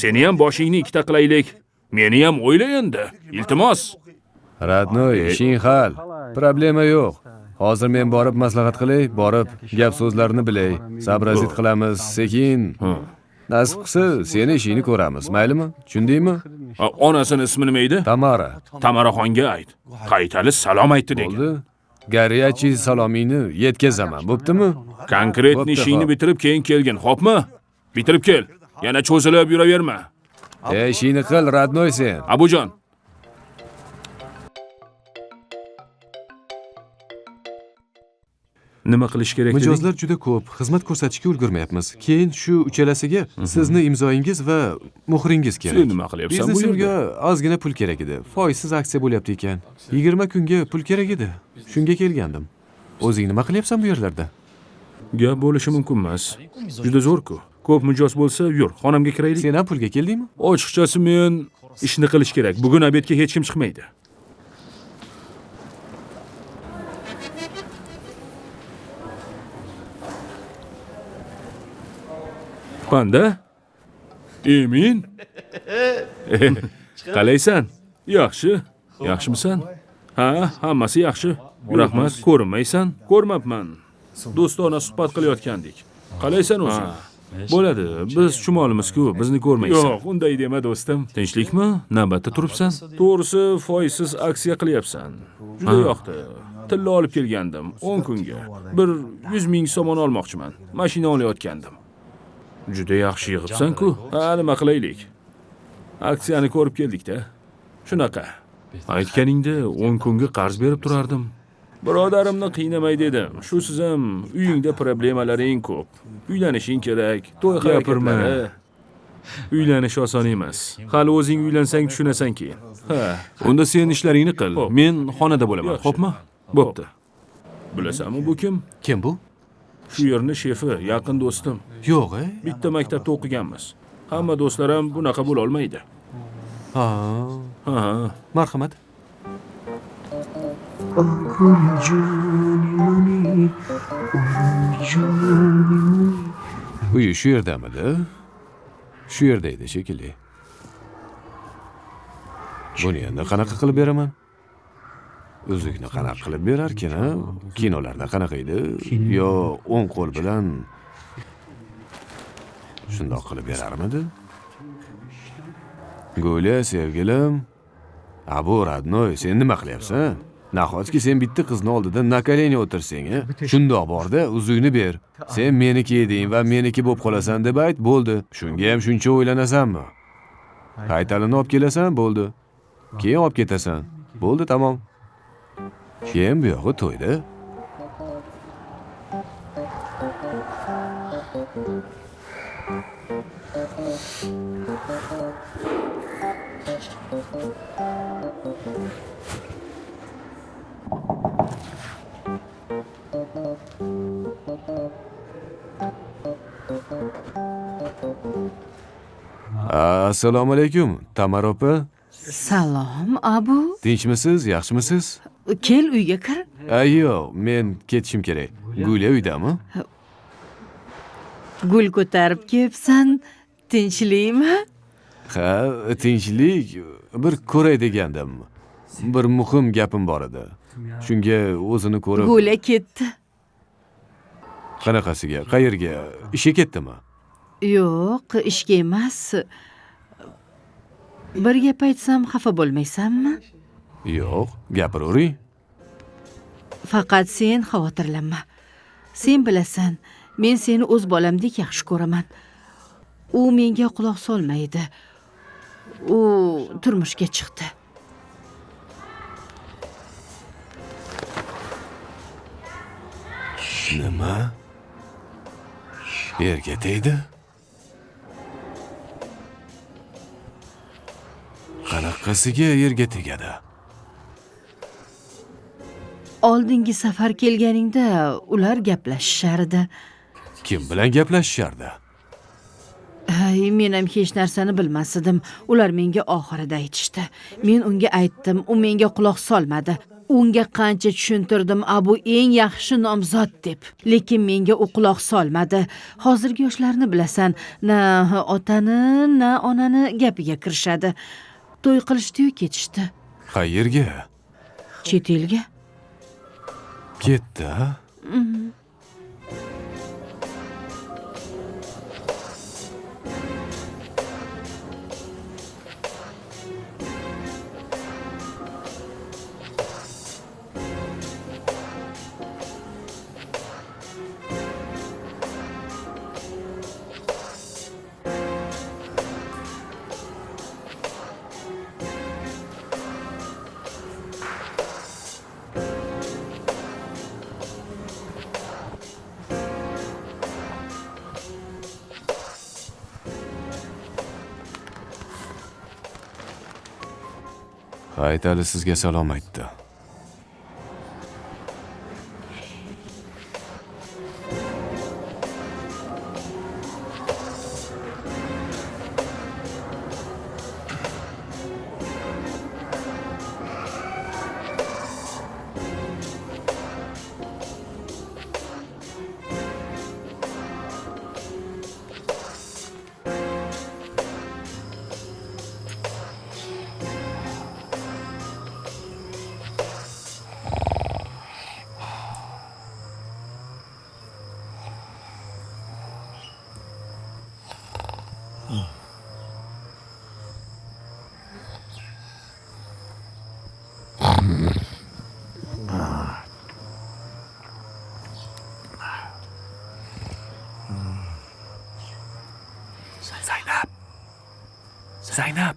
Seni ham boshingni ikkita qilaylik. Meni ham o'yla endi. Iltimos. Родной, ishing hal. Problema yo'q. Hozir men borib maslahat qilay, borib gap so'zlarni bilay. Сообразить qilamiz, sekin. Nasib qilsa, seni ishingni ko'ramiz, maylimi? Tushundingmi? Onasini ismi nima edi? Tamara. Tamaraxonga ayt. Qaytali salom aytdi degan. Bo'ldi. Горячий salomingni yetkazaman, bo'ptimi? Konkretni ishingni bitirib keyin kelgin, xo'pmi? Bitirib kel. Yana cho'zilib yuraverma. Ishingni qil, родной sen. Abujon. Nima qilish kerak deding? Mijozlar juda ko'p, xizmat ko'rsatishga ulgurmayapmiz. Keyin shu uchalasiga sizni imzoyingiz va muhringiz kerak. Sen nima qilyapsan bu yerda? Biznesimga ozgina pul kerak edi. Foizsiz aksiya bo'lyapti ekan. 20 kunga pul kerak edi. Shunga kelgandim. O'zing nima qilyapsan bu yerlarda? Gap bo'lishi mumkin emas. Juda zo'r-ku. Ko'p mijoz bo'lsa, yur, xonamga kiraylik. Sen ham pulga keldingmi? Ochiqchasi men ishni qilish kerak. Bugun obedga hech kim chiqmaydi. Panda? Emin? Qalaysan? Yaxshi. Yaxshimisan? Ha, hammasi yaxshi. Rahmat, ko'rinmaysan? Ko'rmabman. Do'stona suhbat qilayotgandik. Qalaysan o'zing? Bo'ladi, biz chumolimiz-ku, bizni ko'rmaysan. Yo'q, unday dema do'stim. Tinchlikmi? Navbatda turibsan? To'g'risi, foizsiz aksiya qilyapsan. Juda yoqdi. Tilla olib kelgandim 10 kunga. Bir 100 ming somon olmoqchiman. Mashina olayotgandim. Juda yaxshi yig'ibsan-ku. Ha, nima qilaylik? Aksiyani ko'rib keldik-da. Shunaqa. Aytganingda 10 kunga qarz berib turardim. Birodarimni qiynamay dedim. Shu siz ham uyingda problemalaring ko'p. Uylanishing kerak, to'y harakatlari. Uylanish oson emas. Hali o'zing uylansang tushunasan keyin. Ha, unda sen ishlaringni qil. Men xonada bo'laman, xo'pmi? Bo'pti. Bilasanmi bu kim? Kim bu? Shu yerning shefi, yaqin do'stim. Yo'q, Bitta maktabda o'qiganmiz. Hamma do'stlar ham bunaqa bo'la olmaydi. Ha. Ha. Marhamat. Uyi shu yerdamidi? Shu yerda edi shekilli. Buni endi qanaqa qilib beraman? Uzukni qanaqa qilib berarkin, a? Kinolarda qanaqa edi? Yo o'ng qo'l bilan shundoq qilib berarmidi? Gulya, sevgilim, abu radnoy, sen nima qilyapsan? Nahotki sen bitta qizni oldida na koleni o'tirsang, a? Shundoq borda, uzukni ber. Sen meniki eding va meniki bo'lib qolasan deb ayt, bo'ldi. Shunga ham shuncha o'ylanasanmi? Haytalini olib kelasan, bo'ldi. Keyin olib ketasan. Bo'ldi, tamom. Keyin bu yog'i to'yda. Assalomu alaykum, Tamara opa. Salom, Abu. Tinchmisiz, yaxshimisiz? Kel uyga kir. Yo'q, men ketishim kerak. Gulya uydami? Gul ko'tarib kelibsan. Tinchlikmi? Ha, tinchlik. Bir ko'ray degandim. Bir muhim gapim bor edi. Shunga o'zini ko'rib. Gulya ketdi. Qanaqasiga? Qayerga? Ishga ketdimi? Yo'q, ishga emas. Bir gap aytsam xafa bo'lmaysanmi? Yo'q, gapiravering. Faqat sen xavotirlanma. Sen bilasan, men seni o'z bolamdek yaxshi ko'raman. U menga quloq solmaydi. U turmushga chiqdi. Nima? Erga tegdi? Qanaqasiga erga tegadi? Oldingi safar kelganingda ular gaplashishardi. Kim bilan gaplashishardi? Ay, men ham hech narsani bilmas edim. Ular menga oxirida aytishdi. Men unga aytdim, u menga quloq solmadi. Unga qancha tushuntirdim, Abu eng yaxshi nomzod deb. Lekin menga u quloq solmadi. Hozirgi yoshlarni bilasan, na otani, na onani gapiga kirishadi. To'y qilishdi-yu ketishdi. Qayerga? Chet elga. Ketdi, ha? Hayitali sizga salom aytdi. Zaynab! Zaynab!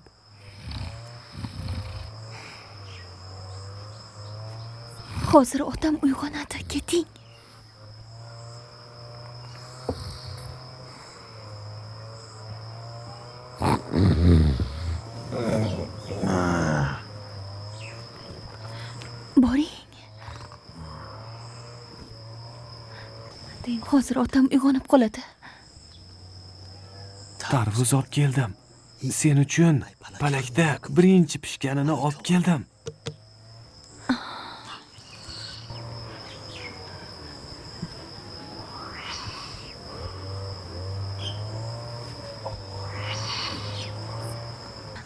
Hozir otam uyg'onadi, keting. Boring. Hozir otam uyg'onib qoladi. Tarvuz olib keldim. Sen uchun palakda birinchi pishganini olib keldim.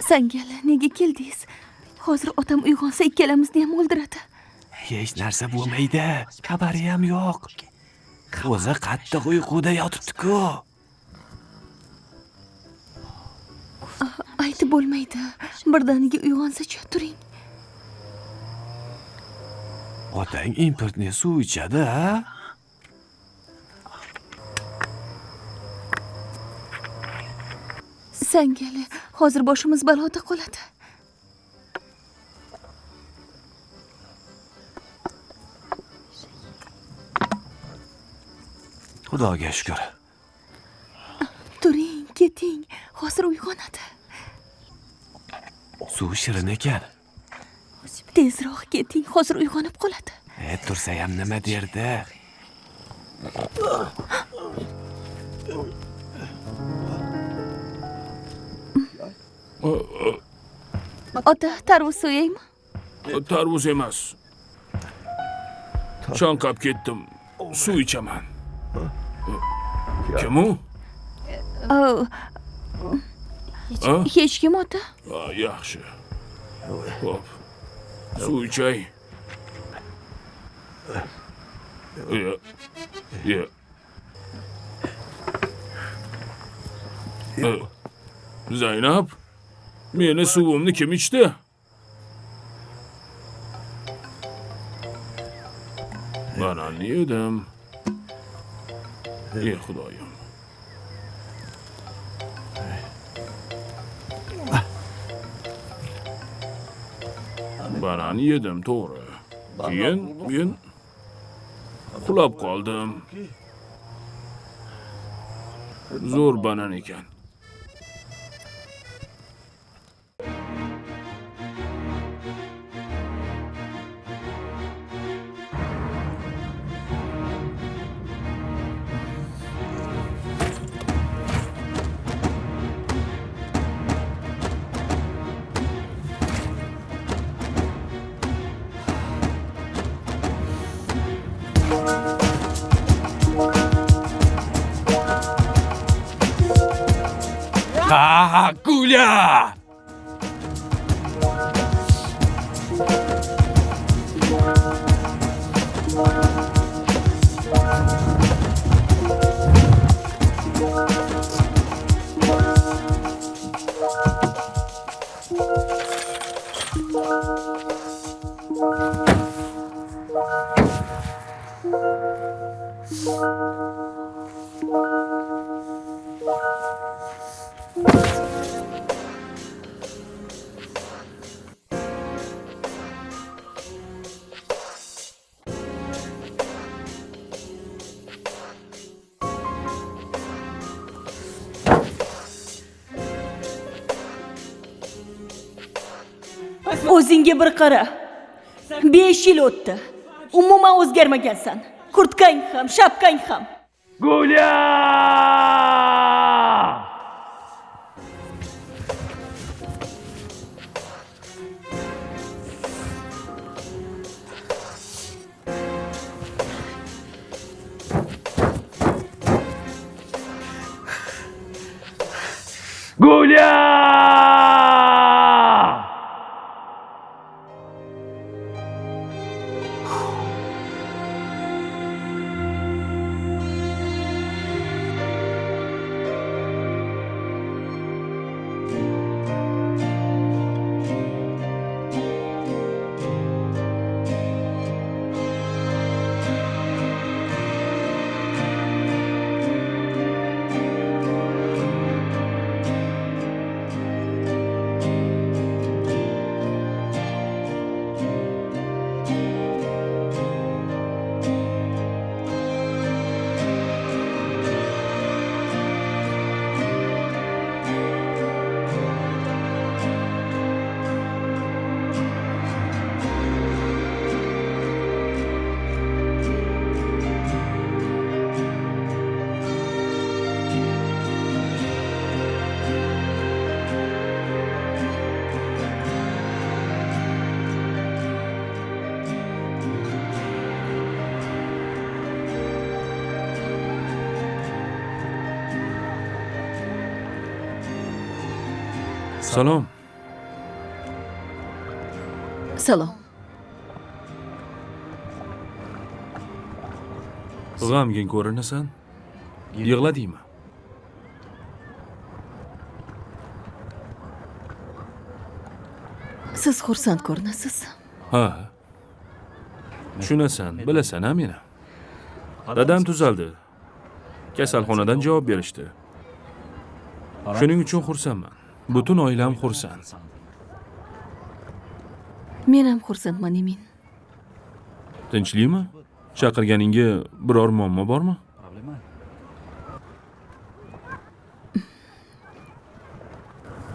Sangali, nega keldingiz? Hozir otam uyg'onsa ikkalamizni ham o'ldiradi. Hech narsa bo'lmaydi. Xabari ham yo'q. O'zi qattiq uyquda yotibdi-ku. Aytib bo'lmaydi. Birdaniga uyg'onsa-chi, turing. Otang importni suv ichadi, ha? Sangali, hozir boshimiz baloda qoladi. Xudoga shukr. Turing, keting. Hozir uyg'onadi. Suv shirin ekan. Tezroq keting, hozir uyg'onib qoladi. Tursa ham nima derdi? Ota, tarvuz so'yaymi? Tarvuz emas. Chanqab ketdim. Suv ichaman. Kim u? Hech kim, ota. Yaxshi. Xo'p. Suv ichay. Ye. Zaynab, meni suvimni kim ichdi? Bananni yedim. Ey Xudoyim. Bananni yedim, to'g'ri. Keyin men uxlab qoldim. Zo'r banan ekan. Ha, Gula! O'zingga bir qara. 5 yil o'tdi. Umuman o'zgarmagansan. Kurtkang ham, shapkang ham. Gulya! Gulya! Salom. Salom. G'amgin ko'rinasan. Yig'ladingmi? Siz xursand ko'rinasiz. Ha. Tushunasan, bilasan-a meni. Dadam tuzaldi. Kasalxonadan javob berishdi. Shuning uchun xursandman. Butun oilam xursand. Men ham xursandman, Emin. Tinchlikmi? Chaqirganingga biror muammo bormi?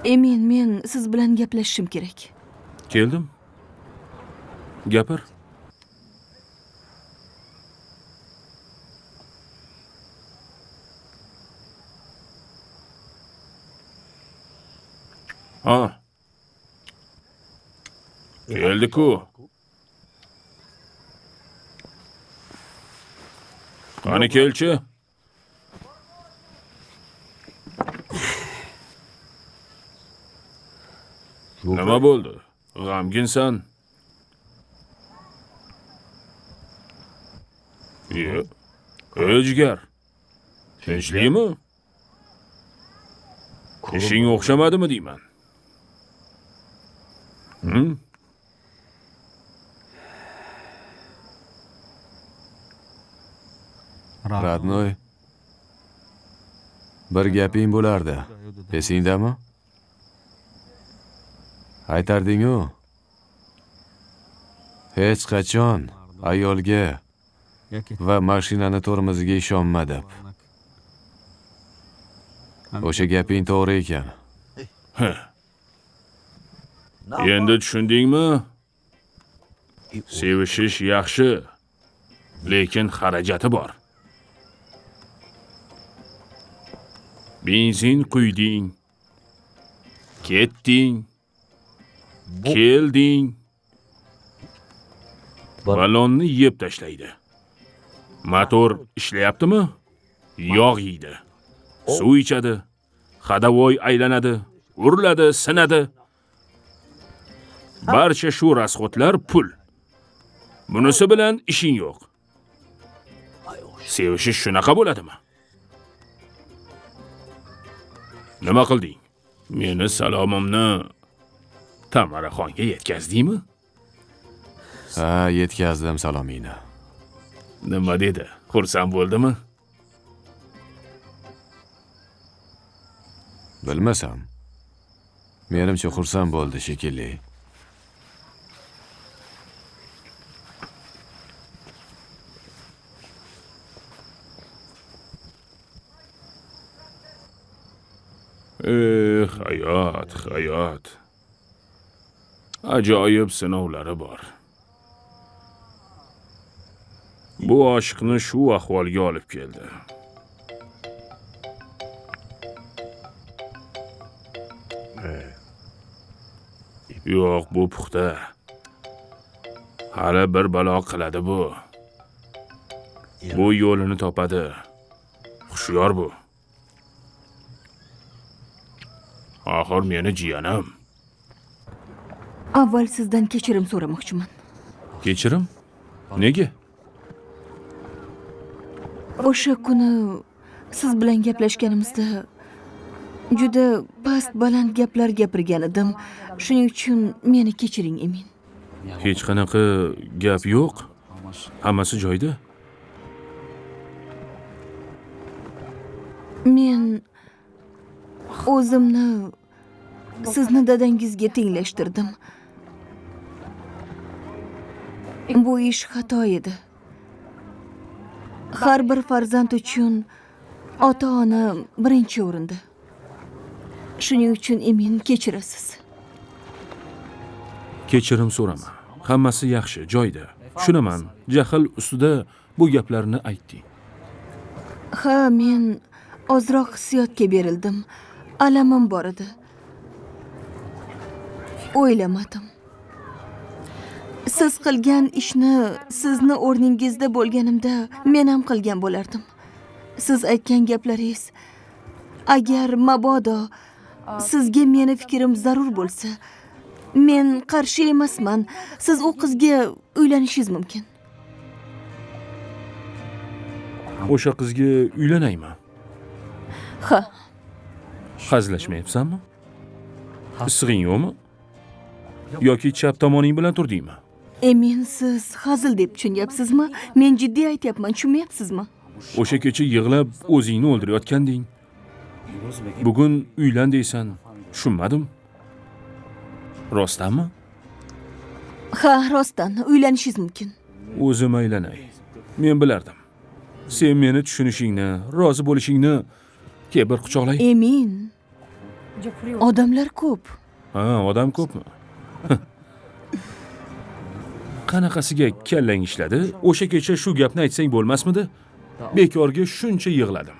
Emin, men siz bilan gaplashishim kerak. Keldim. Gapir. Ha. Keldi-ku. Qani kelchi? Nima bo'ldi? G'amginsan? Yo'q. Ey jigar. Tinchlikmi? Ishing o'xshamadimi deyman. Родной, bir gaping bo'lardi. Esingdami? Aytarding-u. Hech qachon ayolga va mashinani tormoziga ishonma deb. O'sha gaping to'g'ri ekan. Endi tushundingmi? Sevishish yaxshi, lekin xarajati bor. Benzin quyding, ketding, kelding. Balonni yeb tashlaydi. Motor ishlayaptimi? Yog' yeydi. Suv ichadi, hadavoy aylanadi, uriladi, sinadi. Barcha shu rasxodlar pul. Bunisi bilan ishing yo'q. Sevishish shunaqa bo'ladimi? Nima qilding? Meni salomimni Tamaraxonga yetkazdingmi? Ha, yetkazdim salomingni. Nima dedi? Xursand bo'ldimi? Bilmasam. Menimcha xursand bo'ldi shekilli. Hayot, hayot. Ajoyib sinovlari bor. Bu oshiqni shu ahvolga olib keldi. Yo'q, bu puxta. Hali bir balo qiladi bu. Bu yo'lini topadi. Hushyor bu. Axir meni jiyanim. Avval sizdan kechirim so'ramoqchiman. Kechirim? Nega? O'sha kuni siz bilan gaplashganimizda juda past baland gaplar gapirgan edim. Shuning uchun meni kechiring, Emin. Hech qanaqa gap yo'q. Hammasi joyida. Men o'zimni sizni dadangizga tenglashtirdim. Bu ish xato edi. Har bir farzand uchun ota-ona birinchi o'rinda. Shuning uchun Emin, kechirasiz. Kechirim so'rama. Hammasi yaxshi, joyida. Tushunaman, jahl ustida bu gaplarni aytding. Ha, men ozroq hissiyotga berildim. Alamim bor edi. O'ylamadim. Siz qilgan ishni sizni o'rningizda bo'lganimda men ham qilgan bo'lardim. Siz aytgan gaplaringiz, agar mabodo sizga meni fikrim zarur bo'lsa, men qarshi emasman. Siz u qizga uylanishingiz mumkin. O'sha qizga uylanaymi? Ha. Hazillashmayapsanmi? Issig'ing yo'qmi? Yoki chap tomoning bilan turdingmi? Emin, siz hazil deb tushunyapsizmi? Men jiddiy aytyapman, tushunmayapsizmi? O'sha kecha yig'lab o'zingni o'ldirayotganding. Bugun uylan deysan. Tushunmadim. Rostdanmi? Ha, rostdan uylanishingiz mumkin. O'zim aylanay. Men bilardim. Sen meni tushunishingni, rozi bo'lishingni kel bir quchoqlay. Emin. Odamlar ko'p. Ha, odam ko'pmi? Qanaqasiga kallang ishladi? O'sha kecha shu gapni aytsang bo'lmasmidi? Bekorga shuncha yig'ladim.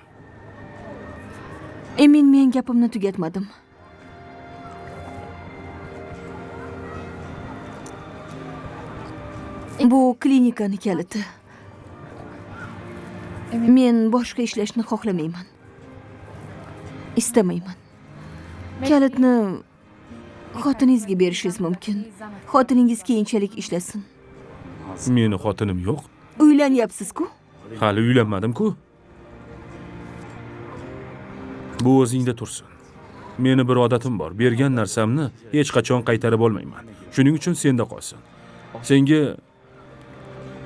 Emin, men gapimni tugatmadim. Bu klinikani kaliti. Men boshqa ishlashni xohlamayman. Istamayman. Kalitni xotiningizga berishingiz mumkin. Xotiningiz keyinchalik ishlasin. Meni xotinim yo'q. Uylanyapsiz-ku? Hali uylanmadim-ku. Bu o'zingda tursin. Meni bir odatim bor. Bergan narsamni hech qachon qaytarib olmayman. Shuning uchun senda qolsin. Senga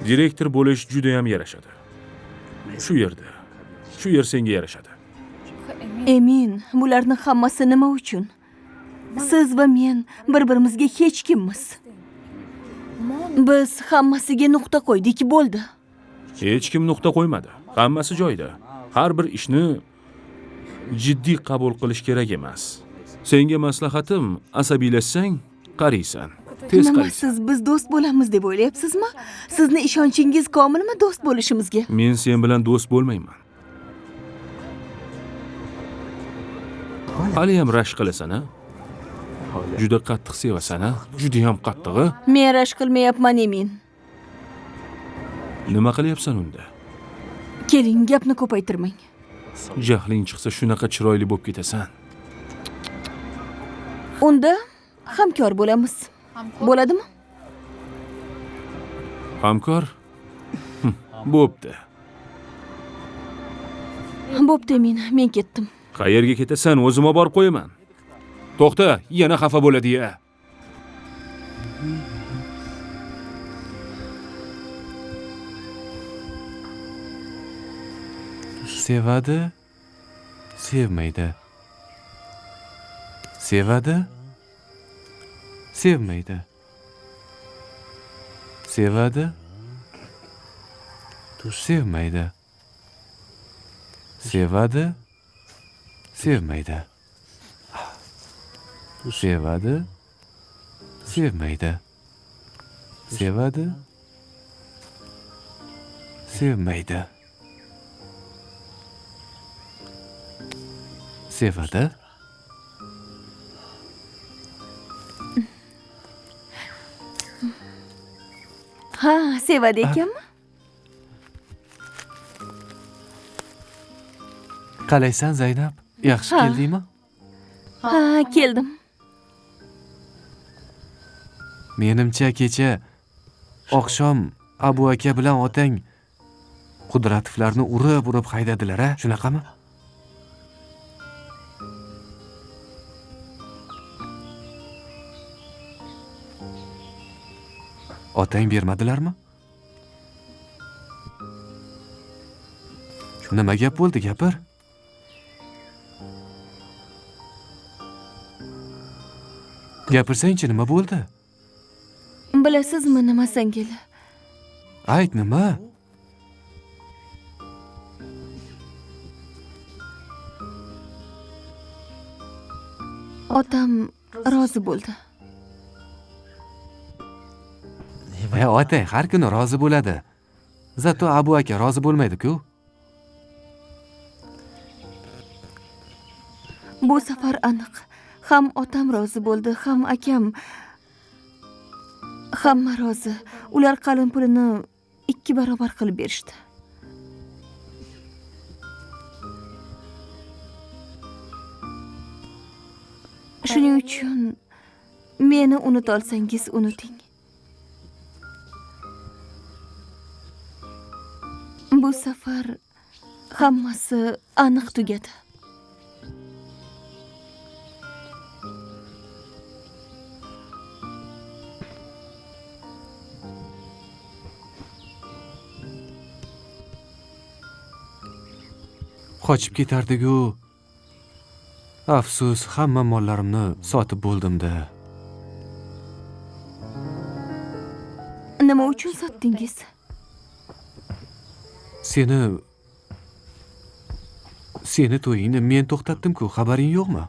direktor bo'lish juda ham yarashadi. Shu yerda. Shu yer senga yarashadi. Emin, bularning hammasi nima uchun? Siz va men bir-birimizga hech kimmiz. Biz hammasiga nuqta qo'ydik, bo'ldi. Hech kim nuqta qo'ymadi. Hammasi joyida. Har bir ishni jiddiy qabul qilish kerak emas. Senga maslahatim, asabiylashsang, qariysan. Tez Nima, qariysan. siz biz do'st bo'lamiz deb o'ylayapsizmi? Sizni ishonchingiz komilmi do'st bo'lishimizga? Men sen bilan do'st bo'lmayman. Hali ham rashk qilasan, a? Juda qattiq sevasan, a? Juda ham qattig'i. Men rashk qilmayapman, Emin. Nima qilyapsan unda? Keling, gapni ko'paytirmang. Jahling chiqsa shunaqa chiroyli bo'lib ketasan. Unda hamkor bo'lamiz. Bo'ladimi? Hamkor? Bo'pti. Bo'pti, Emin, men ketdim. Qayerga ketasan? O'zim olib borib qo'yaman. To'xta, yana xafa bo'ladi-ya. Sevadi, sevmaydi. Sevadi, sevmaydi. Sevadi, sevmaydi. Sevadi, sevmaydi. Sevadi, Sevmaydi. Sevadi. Sevmaydi. Sevadi. Ha, sevadi ekanmi? Qalaysan Zaynab? Yaxshi keldingmi? Ha, keldim. Menimcha kecha oqshom Abu aka bilan otang Qudratovlarni urib-urib haydadilar, a? Shunaqami? Otang bermadilarmi? Nima gap bo'ldi, gapir? Gapirsangchi, nima bo'ldi? Bilasizmi nima Sangil? Ayt, nima? Otam rozi bo'ldi. Otang har kuni rozi bo'ladi. Zato Abu aka rozi bo'lmaydi-ku. Bu safar aniq. Ham otam rozi bo'ldi, ham akam. Hamma rozi. Ular qalin pulini 2 barobar qilib berishdi. Shuning uchun meni unuta olsangiz unuting. Bu safar hammasi aniq tugadi. Qochib ketardik-ku. Afsus, hamma mollarimni sotib bo'ldim-da. Nima uchun sotdingiz? Seni to'yingni men to'xtatdim-ku, xabaring yo'qmi?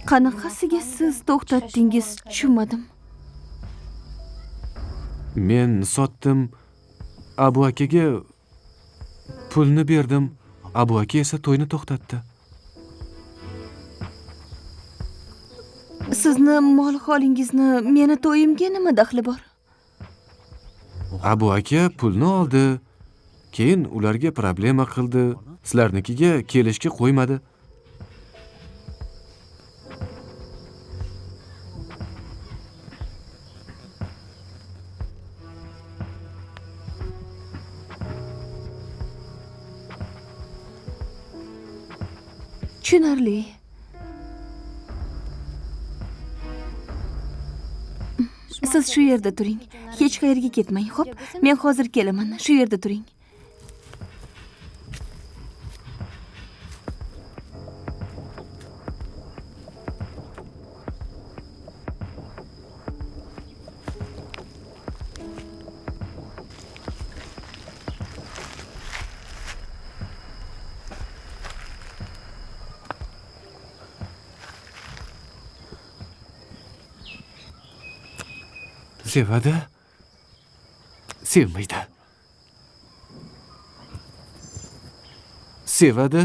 Qanaqasiga siz to'xtatdingiz, tushunmadim. Men sotdim, Abu akaga pulni berdim. Abu aka esa to'yni to'xtatdi. Sizni mol holingizni meni to'yimga nima daxli bor? Abu aka pulni oldi. Keyin ularga problema qildi. Sizlarnikiga kelishga qo'ymadi. Tushunarli. Siz shu yerda turing. Hech qayerga ketmang, xo'p? Men hozir kelaman. Shu yerda turing. Sevadi, sevmaydi. Sevadi.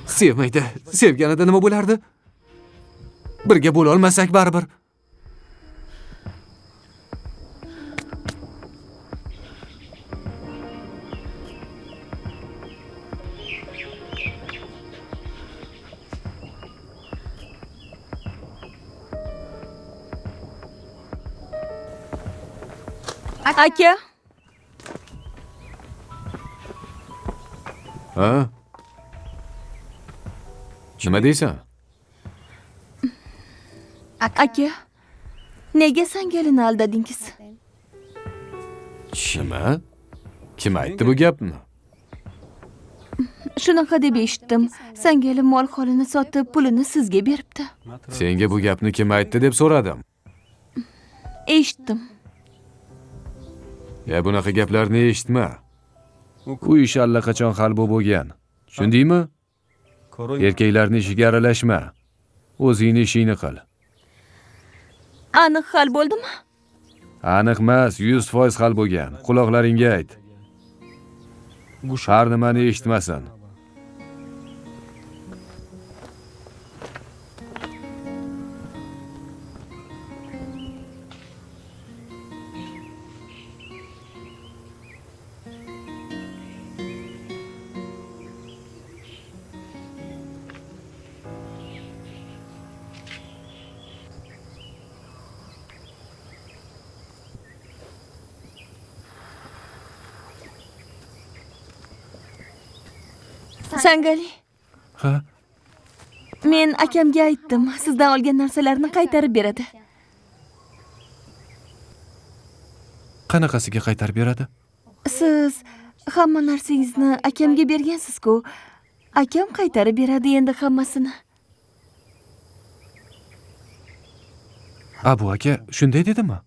Sevmaydi. Sevganida nima bo'lardi? Birga bo'la olmasak baribir. Aka. Ha? Nima deysan? Aka, nega Sangalini aldadingiz? Nima? Kim aytdi bu gapni? Shunaqa deb eshitdim. Sangali mol holini sotib, pulini sizga beribdi. Senga bu gapni kim aytdi deb so'radim. Eshitdim. Ya bunaqa gaplarni eshitma. U ish allaqachon hal bo'lgan. Tushundingmi? Erkaklarning ishiga aralashma. O'zingni ishingni qil. Aniq hal bo'ldimi? Aniq emas, 100% hal bo'lgan. Quloqlaringga ayt. Har nimani eshitmasin. Sangali. Ha? Men akamga aytdim, sizdan olgan narsalarni qaytarib beradi. Qanaqasiga qaytarib beradi? Siz hamma narsangizni akamga bergansiz-ku. Akam qaytarib beradi endi hammasini. Abu aka shunday dedimi?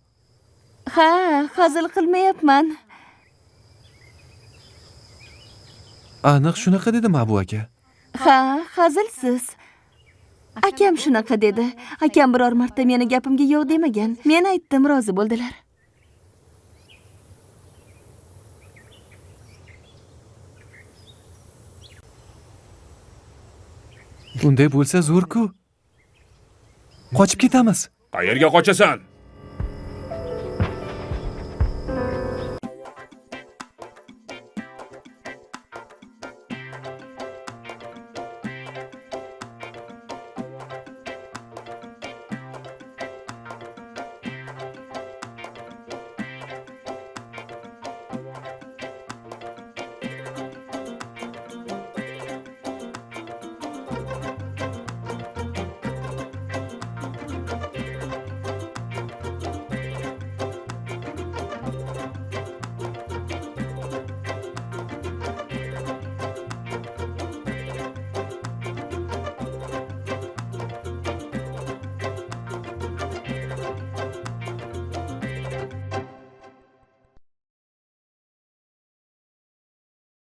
Ha, hazil qilmayapman. Aniq shunaqa dedimi Abu aka? Ha, hazilsiz. Akam shunaqa dedi. Akam biror marta meni gapimga yo'q demagan. Men aytdim, rozi bo'ldilar. Unday bo'lsa zo'r-ku. Qochib ketamiz. Qayerga qochasan?